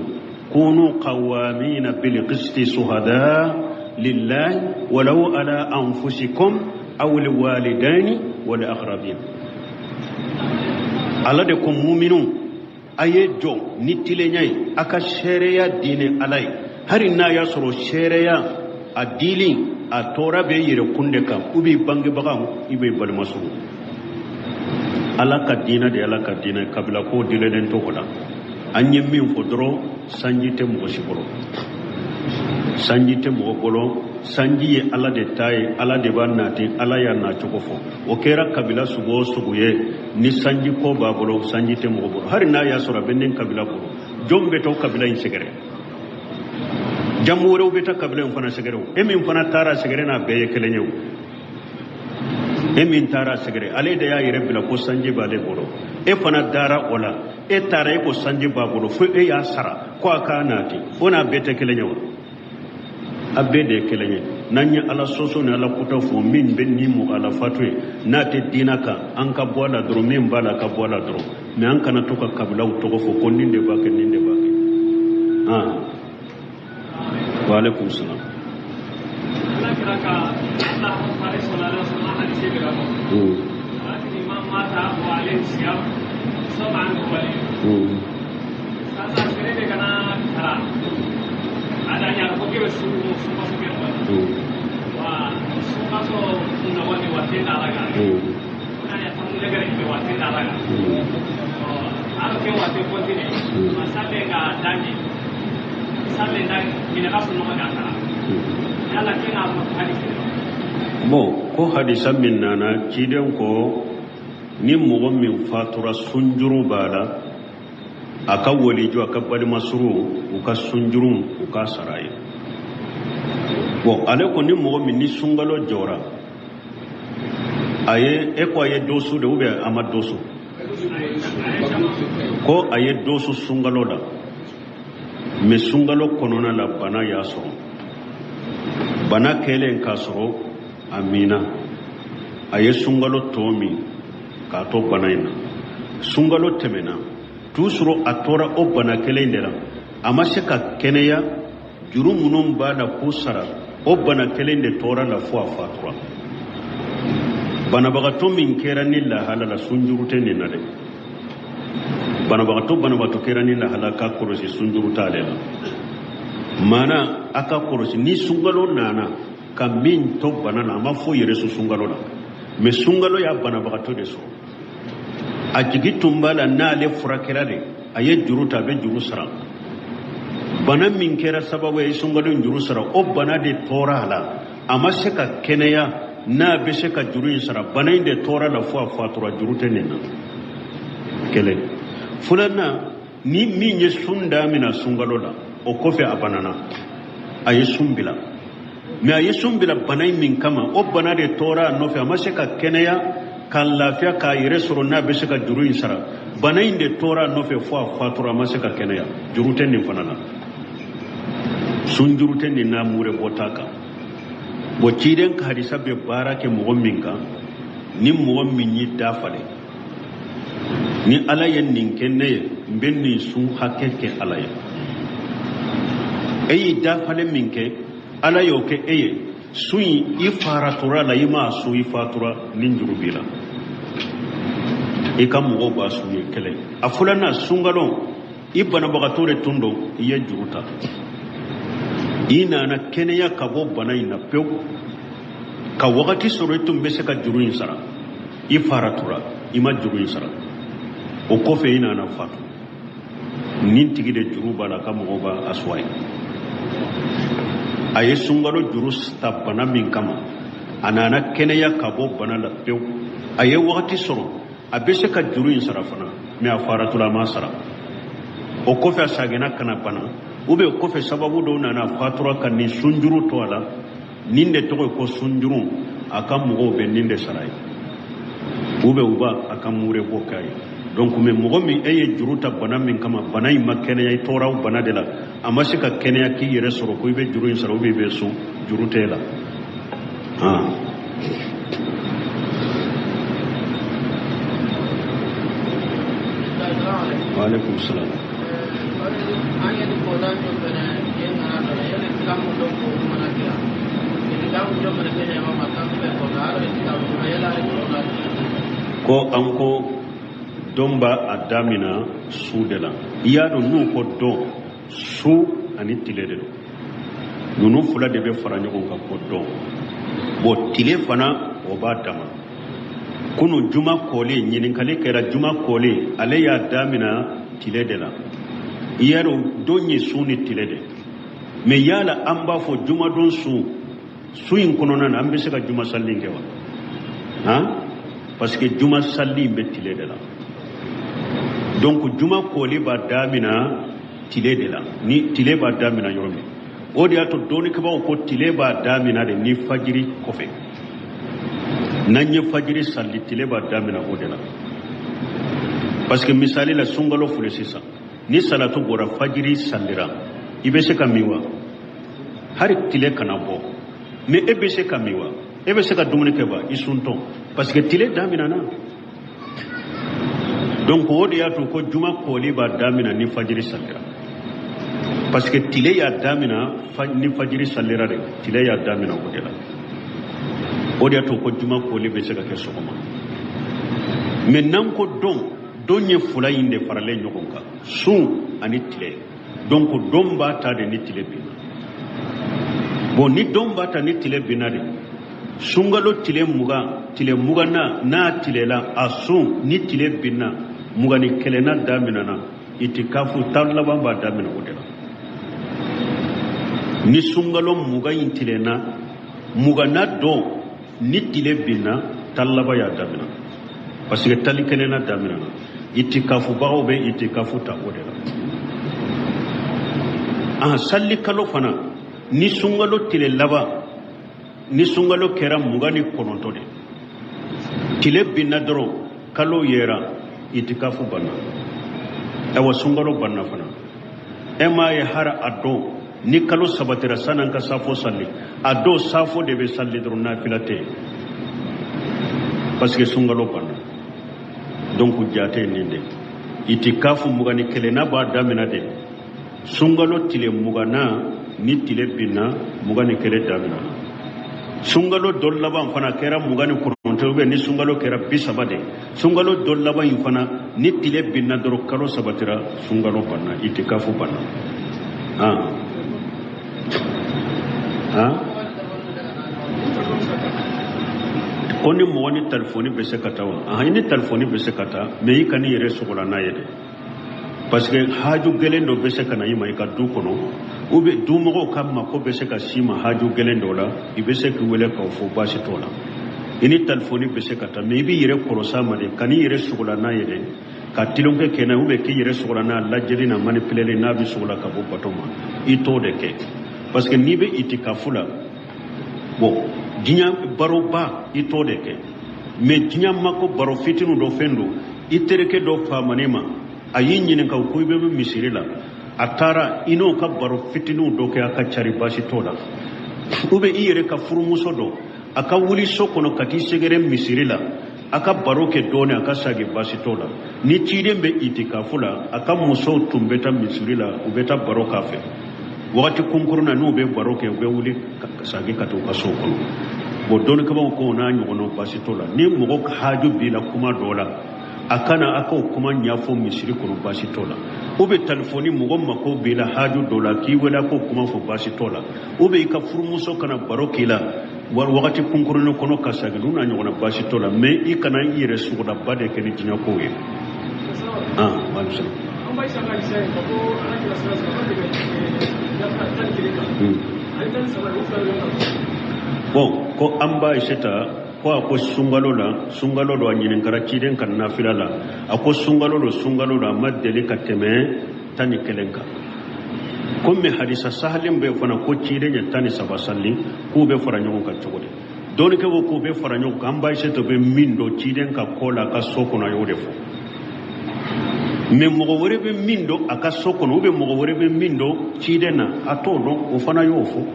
kunu qawamina bil qisti suhada lillahi walau ala anfusikum aw liwalidaini wal aqrabin. Ala de ko muminu, a ye jɔ ni tilenya ye, a ka seereya diinɛ Ala ye, hali n'a y'a sɔrɔ seereya a dili a tɔɔrɔ bɛ yɛrɛ kun de kan, u b'i bangebagaw, i b'i balima sugu. Ala ka diinɛ de, Ala ka diinɛ kabila ko dilelen to o la. An ye min fɔ dɔrɔn, sanji tɛ mɔgɔ si bolo, sanji tɛ mɔgɔ bolo. Sanji ye Ala de ta ye, Ala de b'a nati, Ala y'a nacogo fɔ. O kɛra kabila sugu o sugu ye, ni sanji ko b'a bolo, sanji tɛ mɔgɔ bolo. Hali n'a y'a sɔrɔ a bɛ nin kabila bolo, jɔn bɛ taa kabila in sɛgɛrɛ? Jamu wɛrɛw bɛ taa kabila in fana sɛgɛrɛ o. E min fana taara sɛgɛrɛ n'a bɛɛ ye kelen ye o. E min taara sɛgɛrɛ, ale de y'a yɛrɛ bila ko sanji b'ale bolo, e fana dara o la, e taara e ko sanji b'a bolo, fo e y'a sara ko a k'a nati. O n'a bɛɛ tɛ kelen ye wa? A bɛɛ de ye kelen ye. N'an ye Ala sɔsɔ ni Ala kuta fɔ, min bɛ ni mɔgɔ ala fatu ye, n'a tɛ diinɛ kan, an ka bɔ a la dɔrɔn. Min b'a la, ka bɔ a la dɔrɔn. Mais an kana to ka kabilaw tɔgɔ fɔ ko nin de b'a kɛ, nin de b'a kɛ. Wa alaikum salam. Ala kira ka Allah sallallahu alaihi wasallam hadisi bɛ ka fɔ. Imam mata wa alayhi siyam sama anhu wali. Sasa sere de kana kara. Ada nyara ko kebe su su ka su kebe. Wa su ka so na wani wa te na laga. Na ya tamu le gare ke wa te na laga. Aro ke wa te continue. Masale ga dangi. Sale dangi ina ka su no ga kara. Yala ke na mo hadisi. Bon, ko hadisa min nana, ciden ko Ni mɔgɔ min fatura sunjuru b'a la, a ka waliju, a ka balimasuru, u ka sunjuru u ka sara ye. Bon, ale ko ni mɔgɔ min ni sunkalo jɔra, a ye e ko a ye dɔ sun de ou bien a ma dɔ sun? Ko a ye dɔ sun sunkalo la, mais sunkalo kɔnɔna la bana y'a sɔrɔ. Bana kɛlen k'a sɔrɔ a minna, a ye sunkalo tɔ min k'a to bana in na. Sunkalo tɛmɛna, toujours a tora o bana kelen de la, a ma se ka kɛnɛya. Juru minnu b'a la k'u sara, o bana kelen de tora la fo a fatura. Banabagatɔ min kɛra ni lahala la, sunjuru tɛ nin na dɛ. Banabagatɔ kɛra ni lahala ka kɔlɔsi, sunjuru t'ale la. Maana a ka kɔlɔsi, ni sunkalo nana ka min to bana la, a ma foyi yɛrɛ sun sunkalo la, mais sunkalo y'a banabagatɔ de sɔrɔ. A jigi tun b'a la n'ale furakɛra de, a ye juru ta, a bɛ juru sara. Bana min kɛra sababu ye sunkalo in juru sara, o bana de tora a la, a ma se ka kɛnɛya n'a bɛ se ka juru in sara. Bana in de tora la fo a fatura, juru tɛ nin na. Kelen. Filanan, ni min ye sun damina sunkalo la, o kɔfɛ a banana, a ye sun bila, mais a ye sun bila bana in min kama, o bana de tora a nɔfɛ, a ma se ka kɛnɛya ka lafiya k'a yɛrɛ sɔrɔ n'a bɛ se ka juru in sara. Bana in de tora a nɔfɛ fo a fatura, a ma se ka kɛnɛya. Juru tɛ nin fana na, sun juru tɛ nin na, mure bɔta kan. Bon, ciden ka hadisa bɛ baara kɛ mɔgɔ min kan, ni mɔgɔ min y'i da falen, ni Ala ye nin kɛ ne ye, n bɛ nin sun hakɛ kɛ Ala ye. E y'i da falen min kɛ, Ala y'o kɛ e ye. Sun in, i faratura la, i m'a sun, i fatura ni juru b'i la, i ka mɔgɔw b'a sun ye. Kɛlɛ a filanan, sunkalo i banabagatɔ de tun don, i ye juru ta, i nana kɛnɛya ka bɔ bana in na pewu, ka wagati sɔrɔ i tun bɛ se ka juru in sara, i faratura, i ma juru in sara. O kɔfɛ i nana fatu, nin tigi de juru b'a la, ka mɔgɔw b'a a suwa ye. A ye sunkalo juru ta bana min kama, a nana kɛnɛya ka bɔ bana la pewu, a ye wagati sɔrɔ a bɛ se ka juru in sara fana, mais a faratula, a ma sara. O kɔfɛ a seginna ka na bana, ou bien o kɔfɛ sababu dɔw nana, fatura ka nin sunjuru to a la. Nin de tɔgɔ ye ko sunjuru. A ka mɔgɔw bɛ nin de sara ye, ou bien u b'a a ka mure bɔ k'a ye. Donc, mais mɔgɔ min e ye juru ta bana min kama, bana in ma kɛnɛya, i tɔɔra o bana de la, a ma se ka kɛnɛya k'i yɛrɛ sɔrɔ ko i bɛ juru in sara, ou bien i bɛ sun, juru t'e la. Wa alaikum salam. Ko an ko don b'a a damina su de la. I y'a dɔn, n'u ko don, su ani tile de don. Ninnu fila de bɛ fara ɲɔgɔn kan ko don. Bon, tile fana o b'a dama. Kunu juma kɔlen, ɲininkali kɛra juma kɔlen, ale y'a damina tile de la. I y'a dɔn, don ye su ni tile de. Mais yala an b'a fɔ jumadon su, su in kɔnɔna na, an bɛ se ka juma sali kɛ wa? Han, parce que juma sali in bɛ tile de la. Donc juma kɔli b'a damina tile de la. Ni tile b'a damina yɔrɔ min, o de y'a to dɔnnikɛbaaw ko tile b'a damina de ni fajiri kɔfɛ. N'an ye fajiri sali, tile b'a damina o de la. Parce que misali la, sunkalo filɛ sisan, ni salatu bɔra, fajiri salira, i bɛ se ka min wa? Hali tile kana bɔ, mais e bɛ se ka min wa? E bɛ se ka dumuni kɛ wa? I suntɔ, parce que tile daminɛna. Donc o de y'a to ko juma kɔli b'a damina ni fajiri salira, parce que tile y'a damina ni fajiri salira de, tile y'a damina o de la. O de y'a to ko juma kɔli bɛ se ka kɛ sɔgɔma. Mais n'an ko don, don ye fila in de faralen ɲɔgɔn kan, sun ani tile. Donc don b'a ta de ni tile binna. Bon, ni don b'a ta ni tile binna de, sunkalo tile 20, tile 20na n'a tilela a sun, ni tile binna, 21nan daminɛna, itikafu tan laban b'a daminɛ o de la. Ni sunkalo 20 in tilenna, 20na don ni tile binna, tan laban y'a daminɛ. Parce que tali kelenna daminɛna itikafubagaw bɛ itikafu ta o de la. Salli kalo fana ni sunkalo tile laban ni sunkalo kɛra 29 de tile binna dɔrɔn kalo yera itikafu banna awa sunkalo banna fana e m'a ye hara a don ni kalo sabatira san'an ka safo salli a don safo de bɛ salli dɔrɔn nafila tɛ yen parce que sunkalo banna. Donc jate nin de itikafu 21na b'a daminɛ de sunkalo tile 20na ni tile binna 21 daminɛ sunkalo dɔ laban fana kɛra 29 ou bien ni sunkalo kɛra 30 de sunkalo dɔ laban in fana ni tile binna dɔrɔn kalo sabatira sunkalo banna itikafu banna. Ko ni mɔgɔ ni telefɔni bɛ se ka taa wa? I ni telefɔni bɛ se ka taa mais i kan'i yɛrɛ sogola n'a ye dɛ parce que haju gɛlɛn dɔ bɛ se ka na i ma i ka du kɔnɔ ou bien dumɔgɔw ka mako bɛ se ka s'i ma haju gɛlɛn dɔ la i bɛ se k'i wele k'o fɔ baasi t'o la. I ni telefɔni bɛ se ka taa mais i b'i yɛrɛ kɔlɔsi a ma de kan'i yɛrɛ sogola n'a ye dɛ ka tilonkɛ kɛ n'a ye ou bien k'i yɛrɛ sogola n'a lajɛli n'a manipuleli n'a bɛ sogola ka bɔ bato ma i t'o de kɛ parce que n'i bɛ itikafu la bon diɲɛ baroba i t'o de kɛ mais diɲɛ mako baro fitinin dɔ fɛn don i terikɛ dɔ faamani ma a y'i ɲininka ko i bɛ misiri la a taara i n'o ka baro fitininw dɔ kɛ a ka cari baasi t'o la ou bien i yɛrɛ ka furumuso dɔ a ka wuli so kɔnɔ ka t'i sɛgɛrɛ misiri la a ka baro kɛ dɔɔnin a ka sagi baasi t'o la. Ni ciden bɛ itikafu la a ka musow tun bɛ taa misiri la u bɛ taa baro k'a fɛ wagati kunkurun na n'u bɛ baro kɛ u bɛ wuli ka sagi ka taa u ka so kɔnɔ. Bon dɔnnikɛbaaw ko n'a ɲɔgɔnnaw baasi t'o la. Ni mɔgɔ haju b'i la kuma dɔ la a kana a k'o kuma ɲɛfɔ misiri kɔnɔ baasi t'o la ou bien telefɔni mɔgɔ mako b'i la haju dɔ la k'i wele a k'o kuma fɔ baasi t'o la ou bien i ka furumuso kana baro k'i la wagati kunkurunin kɔnɔ ka segin n'u n'a ɲɔgɔnna baasi t'o la mais i kana i yɛrɛ sogodaba de kɛ ni diɲɛ kow ye. Bon ko an b'a ta ko a ko sunkalo la sunkalo don a ɲininkara ciden ka nafila la a ko sunkalo don a ma deli ka tɛmɛ 11 kan komi hadisa sahalen bɛ fana ko ciden ye 13 salli k'u bɛ fara ɲɔgɔn kan cogo di dɔnnikɛw k'u bɛ fara ɲɔgɔn kan an b'a to bɛ min dɔn ciden ka ko la a ka so kɔnɔ a y'o de fɔ mais mɔgɔ wɛrɛ bɛ min dɔn a ka so kɔnɔ ou bien mɔgɔ wɛrɛ bɛ min dɔn ciden na a t'o dɔn o fana y'o fɔ.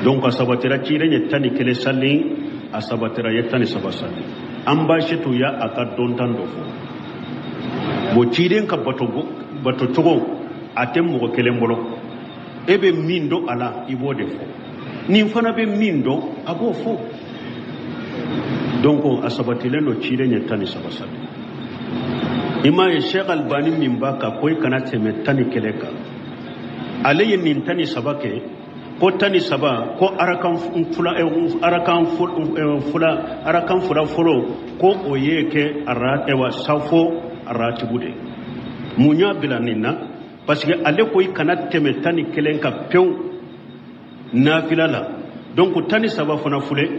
Donc a sabatira ciden ye 11 salli a sabatira ye 13 salli an b'a to ya a ka dɔntan dɔ fɔ. Bon ciden ka bato cogo a tɛ mɔgɔ kelen bolo e bɛ min dɔn a la i b'o de fɔ nin fana bɛ min dɔn a b'o fɔ. Donc a sabatilen don ciden ye 13 salli i m'a ye Cheikh Albani min b'a kan ko i kana tɛmɛ 11 kan ale ye nin 13 kɛ ko 13 ko arakan fila fɔlɔ ko o ye kɛ safo aratibu de mun y'a bila nin na parce que ale ko i kana tɛmɛ 11 kan pewu nafila la donc 13 fana filɛ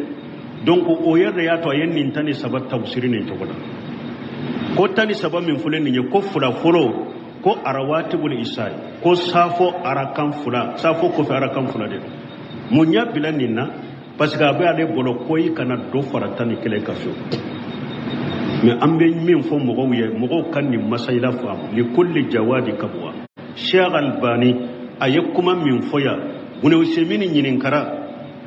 donc o yɛrɛ y'a to a ye nin 13 tafsiri nin cogo la ko 13 min filɛ nin ye ko fila fɔlɔ ko arawatibul isai ko safo arakan fila safo kɔfɛ arakan fila de mun y'a bila nin na parce que a bɛ ale bolo ko i kana dɔ fara 11 kan fiyewu mais an bɛ min fɔ mɔgɔw ye mɔgɔw ka nin masayila faamu li kulli jawadi kabwa. Cheikh Albani a ye kuma min fɔ yan Bune Usemini ɲininkara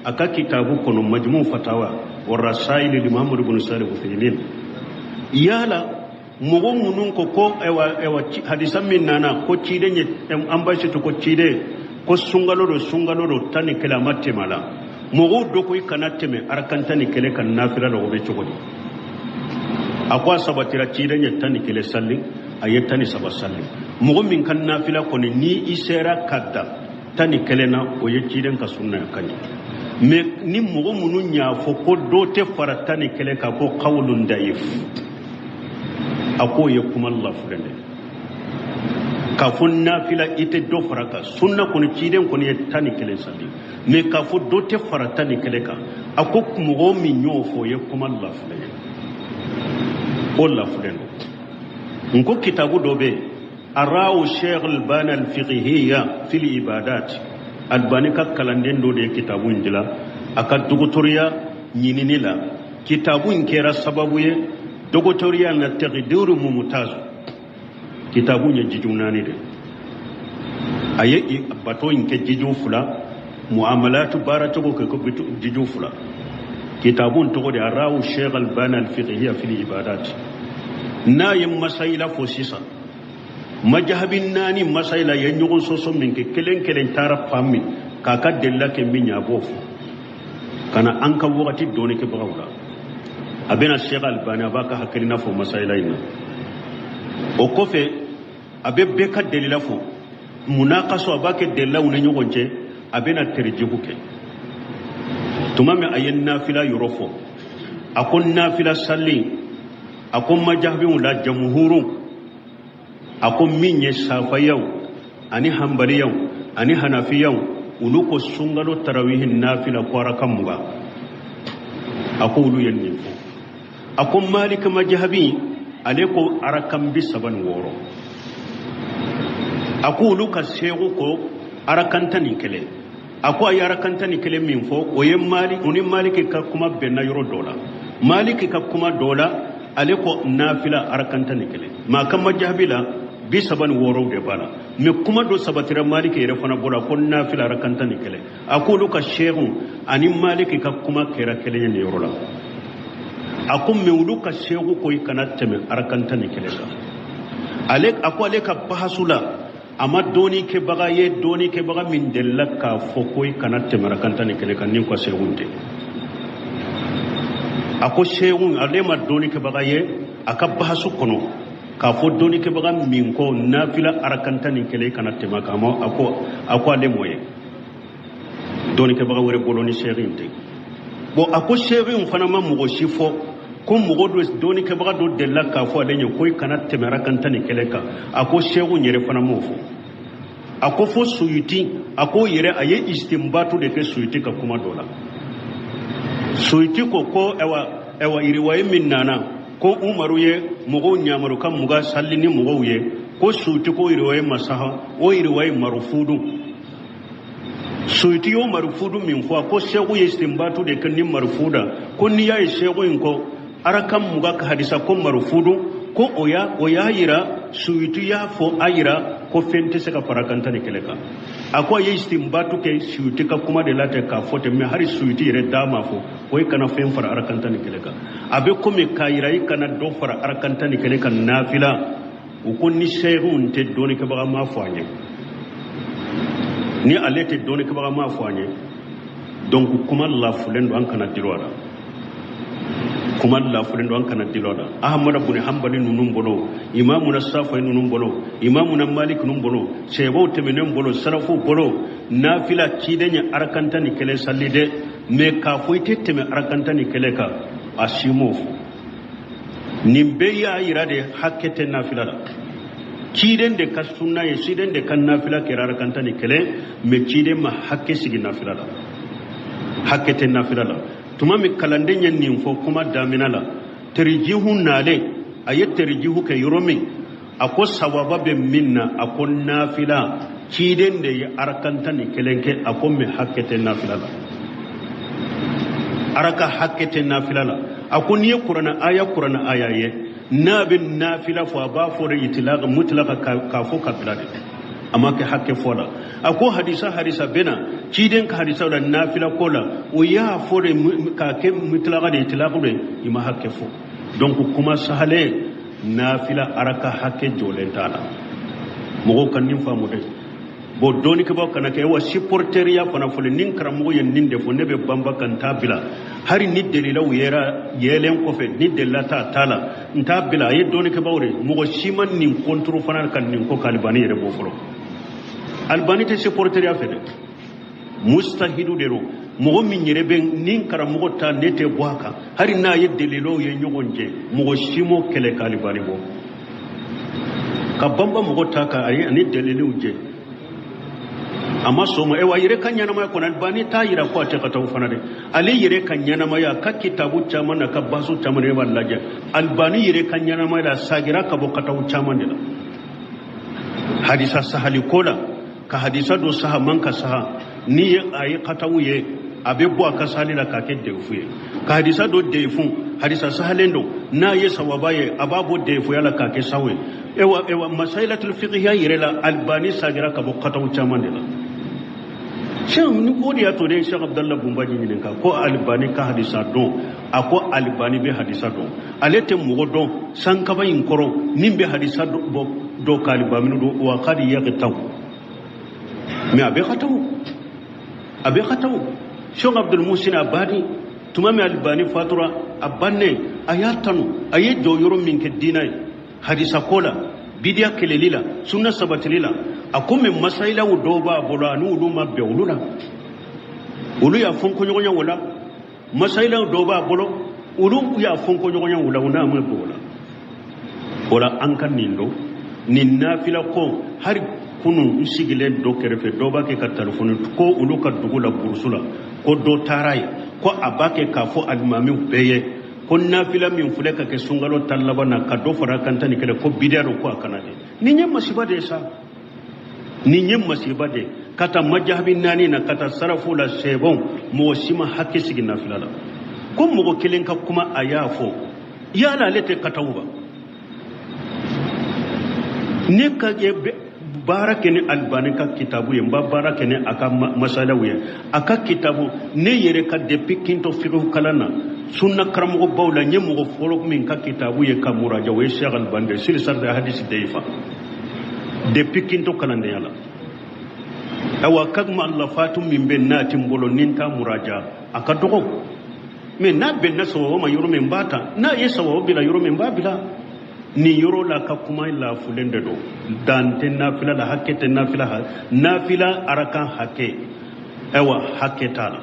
a ka kitabu kɔnɔ Majmu Fatawa wa Rasaili li Muhammad ibn Salih Uthaymin yala mɔgɔ minnu ko ko ayiwa hadisa min nana ko ciden ye an b'a to ko ciden ko sunkalo don 11 a ma tɛmɛ a la mɔgɔw dɔ ko i kana tɛmɛ arakan 11 kan nafila la o bɛ cogo di a ko a sabatira ciden ye 11 salli a ye 13 salli mɔgɔ min ka nafila kɔni ni i sera ka dan 11 na o ye ciden ka sunna ya ka ɲɛ mais ni mɔgɔ minnu y'a fɔ ko dɔ tɛ fara 11 kan ko qawlun da'if a k'o ye kuma lafulen de k'a fɔ nafila i tɛ dɔ fara kan sunna kɔni ciden kɔni ye 11 salli mais k'a fɔ dɔ tɛ fara 11 kan a ko mɔgɔ min y'o fɔ o ye kuma lafulen ye. O lafulen don. N ko kitabu dɔ bɛ yen, Arawu Sheikh Albani al-Fiqhiyya fil Ibadat, Albani ka kalanden dɔ de ye kitabu in dilan a ka dɔgɔtɔrɔya ɲinini la. Kitabu in kɛra sababu ye dɔgɔtɔrɔya na taqdiru mumtaz. Kitabu in ye jiju 4 de, a ye bato in kɛ jiju 2, muamalatu baara cogo kɛ ko jiju 2. Kitabu in tɔgɔ de Arawu Sheikh Albani al-Fiqhiyya fil Ibadat. N'a ye masayila fɔ sisan, majahabi 4 masayila ye ɲɔgɔn sɔsɔ min kɛ, kelen kelen taara fan min k'a ka delila kɛ min ye, a b'o fɔ ka na an ka wagati dɔɔni kɛbagaw la. A bɛna Sheikh Albani a b'a ka hakilina fɔ masayila in na. O kɔfɛ a bɛ bɛɛ ka delila fɔ, munakaso a b'a kɛ delilaw ni ɲɔgɔn cɛ, a bɛna terjihu kɛ. Tuma min a ye nafila yɔrɔ fɔ, a ko nafila sali, a ko majahabiw la jamuhuru, a ko min ye safayaw ani hanbaliyaw ani hanafiyaw, olu ko sunkalo tarawihi nafila ko araka 20, a ko olu ye nin fɔ. A ko Malik majahabi ale ko arakan 36, a ko olu ka segu ko arakan 11. A ko a ye arakan 11 min fɔ, o ye Malik, o ni Malik ka kuma bɛnna yɔrɔ dɔ la. Malik ka kuma dɔ la, ale ko nafila arakan 11, maa ka majahabi la 36 de b'a la. Mɛ kuma dɔ sabatira Malik yɛrɛ fana bɔra ko nafila arakan 11. A ko olu ka seegu ani Malik ka kuma kɛra kelen ye nin yɔrɔ la. A ko mɛ olu ka seegu ko i kana tɛmɛ arakan 11 kan. Ale a ko ale ka bahasu la, a ma dɔɔni kɛbaga ye, dɔɔni kɛbaga min delila k'a fɔ ko i kana tɛmɛ arakan 11 kan ni ka seegu tɛ. A ko seegu ale ma dɔɔni kɛbaga ye a ka bahasu kɔnɔ k'a fɔ dɔɔni kɛbaga min ko nafila arakan 11 kana tɛmɛ kan, a ko ale m'o ye dɔɔni kɛbaga wɛrɛ bolo ni seegu in tɛ. Bon, a ko seegu in fana ma mɔgɔ si fɔ ko mɔgɔ dɔ dɔɔni kɛbaga dɔ delila k'a fɔ ale ɲɛ ko i kana tɛmɛ arakan 11 kan. A ko seegu yɛrɛ fana m'o fɔ. A ko fo Suyuti, a ko yɛrɛ a ye istinbatu de kɛ Suyuti ka kuma dɔ la. Suyuti ko ɛwa iriwaye min nana ko Umaru ye mɔgɔw ɲamaru ka 20 sali ni mɔgɔw ye, ko Suyuti ko iriwaye masaha, o iriwaye marufudu. Suyuti y'o marufudu min fɔ, a ko segu ye istinbatu de kɛ ni marufuda, ko n'i y'a ye segu in ko arakan 20 ka hadisa ko marufudu, ko o y'a yira Suyuti y'a fɔ a yira ko fɛn tɛ se ka fara kan 11 kan. A ko a ye istinbatu kɛ Suyuti ka kuma de la ten k'a fɔ ten, mɛ hali Suyuti yɛrɛ da ma fɔ ko i kana fɛn fara arakan 11 kan. A bɛ komi k'a yira i kana dɔ fara arakan 11 kan nafila. U ko ni seerew tɛ dɔɔnikɛbaga ma fɔ an ye, ni ale tɛ dɔɔnikɛbaga ma fɔ an ye, donc kuma lafulen don, an kana dilo a la. Kuma lafulen don, an kana dilo a la. Ahmadu bin Hanbali ninnu bolo, Imamuna Safai ninnu bolo, Imamuna Malik ninnu bolo, sɛbɛw tɛmɛnen bolo, salafu bolo, nafila ciden ye arakan 11 sali dɛ, mɛ k'a fɔ i tɛ tɛmɛ arakan 11 kan, a si m'o fɔ. Nin bɛɛ y'a yira de hakɛ tɛ nafila la. Ciden de ka sunna ye, ciden de ka nafila kɛra arakan 11, mɛ ciden ma hakɛ sigi nafila la, hakɛ tɛ nafila la. Tuma min kalanden ye nin fɔ kuma daminɛ la, terijihu nalen, a ye terijihu kɛ yɔrɔ min, a ko sawaba bɛ min na, a ko nafila ciden de ye arakan 11 kɛ, a ko mɛ hakɛ tɛ nafila la, araka hakɛ tɛ nafila la. A ko n'i ye kuranɛ aya ye, n'a bɛ nafila fɔ, a b'a fɔ de itilaka mutlaka k'a fɔ ka bila de, a ma kɛ hakɛ fɔ la. A ko hadisa bɛ na ciden ka hadisa la nafila ko la, o y'a fɔ de k'a kɛ mutlaka de, itilaka de, i ma hakɛ fɔ. Donc kuma sahalen, nafila araka hakɛ jɔlen t'a la. Mɔgɔw ka nin faamu dɛ. Bon, dɔɔnikɛbaw kana kɛ wa supporteriya fana fɔlen, ni karamɔgɔ ye nin de fɔ, ne bɛ banba ka n t'a bila, hali ni delilaw yɛrɛ yɛlɛn kɔfɛ, ni delila t'a t'a la, n t'a bila. A ye dɔɔnikɛbaw de, mɔgɔ si ma nin contre fana ka nin ko k'Alibani yɛrɛ bɔ fɔlɔ. Alibani tɛ supporteriya fɛ dɛ, mustahidu de don. Mɔgɔ min yɛrɛ bɛ ni karamɔgɔ ta, ne tɛ bɔ a kan, hali n'a ye delilaw ye ɲɔgɔn cɛ, mɔgɔ si m'o kɛlɛ k'Alibani bɔ ka banba mɔgɔ ta kan, a ye ani delilaw jɛ. A ma sɔn o ma. Ewa, a yɛrɛ ka ɲɛnamaya kɔnɔ, Albani t'a yira ko a tɛ kataw fana dɛ. Ale yɛrɛ ka ɲɛnamaya, a ka kitabu caman n'a ka basu caman, e b'a lajɛ, Albani yɛrɛ ka ɲɛnamaya la, a sagira ka bɔ kataw caman de la hadisa sahali ko la, ka hadisa dɔ saha man ka saha. N'i ye a ye kataw ye, a bɛ bɔ a ka sahali la k'a kɛ deyifu ye. Ka hadisa dɔ deyifu, hadisa sahalen don, n'a ye sawaba ye, a b'a bɔ deyifuya la k'a kɛ sawu ye. Ewa, masailatul fiqhiya yɛrɛ la, Albani sagira ka bɔ kataw caman de la. Sɛn ni o de y'a to ne ye Sheikh Abdallah Bunbaji ɲininka ko Albani ka hadisa dɔn. A ko Albani bɛ hadisa dɔn, ale tɛ mɔgɔ dɔn sankaba in kɔrɔ min bɛ hadisa bɔ dɔn k'Alibani dɔn. Wa kadi yagtaw, mais a bɛ kataw, a bɛ kataw. Sheikh Abdul Musin Abadi, tuma min Albani fatura, a bannen, a y'a tanu, a ye jɔyɔrɔ min kɛ diinɛ ye hadisa ko la, bidiya kɛlɛli la, sunna sabatili la. A ko mais masayilaw dɔw b'a bolo, ani olu ma bɛn olu la, olu y'a fɔ koɲɔgɔnya o la. Masayilaw dɔw b'a bolo, olu y'a fɔ koɲɔgɔnya o la, u n'a ma bɛn o la. O la an ka nin dɔn, nin nafila ko. Hali kunun n sigilen dɔ kɛrɛfɛ, dɔ b'a kɛ ka telefɔni ko olu ka dugu la, burusu la, ko dɔ taara yen, ko a b'a kɛ k'a fɔ alimamiw bɛɛ ye ko nafila min filɛ ka kɛ sunkalo tan laban na, ka dɔ fara a kan 11, ko bidiya don, ko a kana kɛ. Nin ye masiba de ye sa, nin ye masiba de ye. Ka taa majahabi naani na, ka taa sarafu la, sɛbɛnw, mɔgɔ si ma hakɛ sigi nafila la. Ko mɔgɔ kelen ka kuma, a y'a fɔ yala ale tɛ kataw ba. Ne ka baara kɛ ni Albani ka kitabu ye, n b'a baara kɛ ni a ka masalaw ye, a ka kitabu. Ne yɛrɛ ka depuis kin to fiqh kalan na, sunna karamɔgɔbaw la, n ye mɔgɔ fɔlɔ min ka kitabu ye ka muraja, o ye Cheikh Albani de, silsilatu hadisi dayifa, depuis kin to kalandenya la. Awa, ka muallafatu min bɛ n'a ti n bolo ni n t'a muraja, a ka dɔgɔ. Mais n'a bɛnna sababu ma yɔrɔ min, n b'a ta. N'a ye sababu bila yɔrɔ min, n b'a bila. Nin yɔrɔ la, ka kuma lafulen de don. Dan tɛ nafila la, hakɛ tɛ nafila, nafila arakan hakɛ, ayiwa, hakɛ t'a la.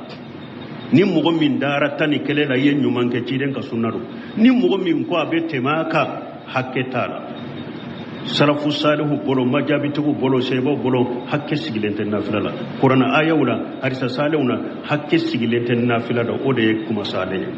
Ni mɔgɔ min dara 11 la, i ye ɲuman kɛ, ciden ka sunna don. Ni mɔgɔ min ko a bɛ tɛmɛ a kan, hakɛ t'a la. Salafu salihu bolo, majabitigiw bolo, sebaw bolo, hakɛ sigilen tɛ nafila la. Kuranɛ ayaw la, hadisa salihu na, hakɛ sigilen tɛ nafila la. O de ye kuma salen ye.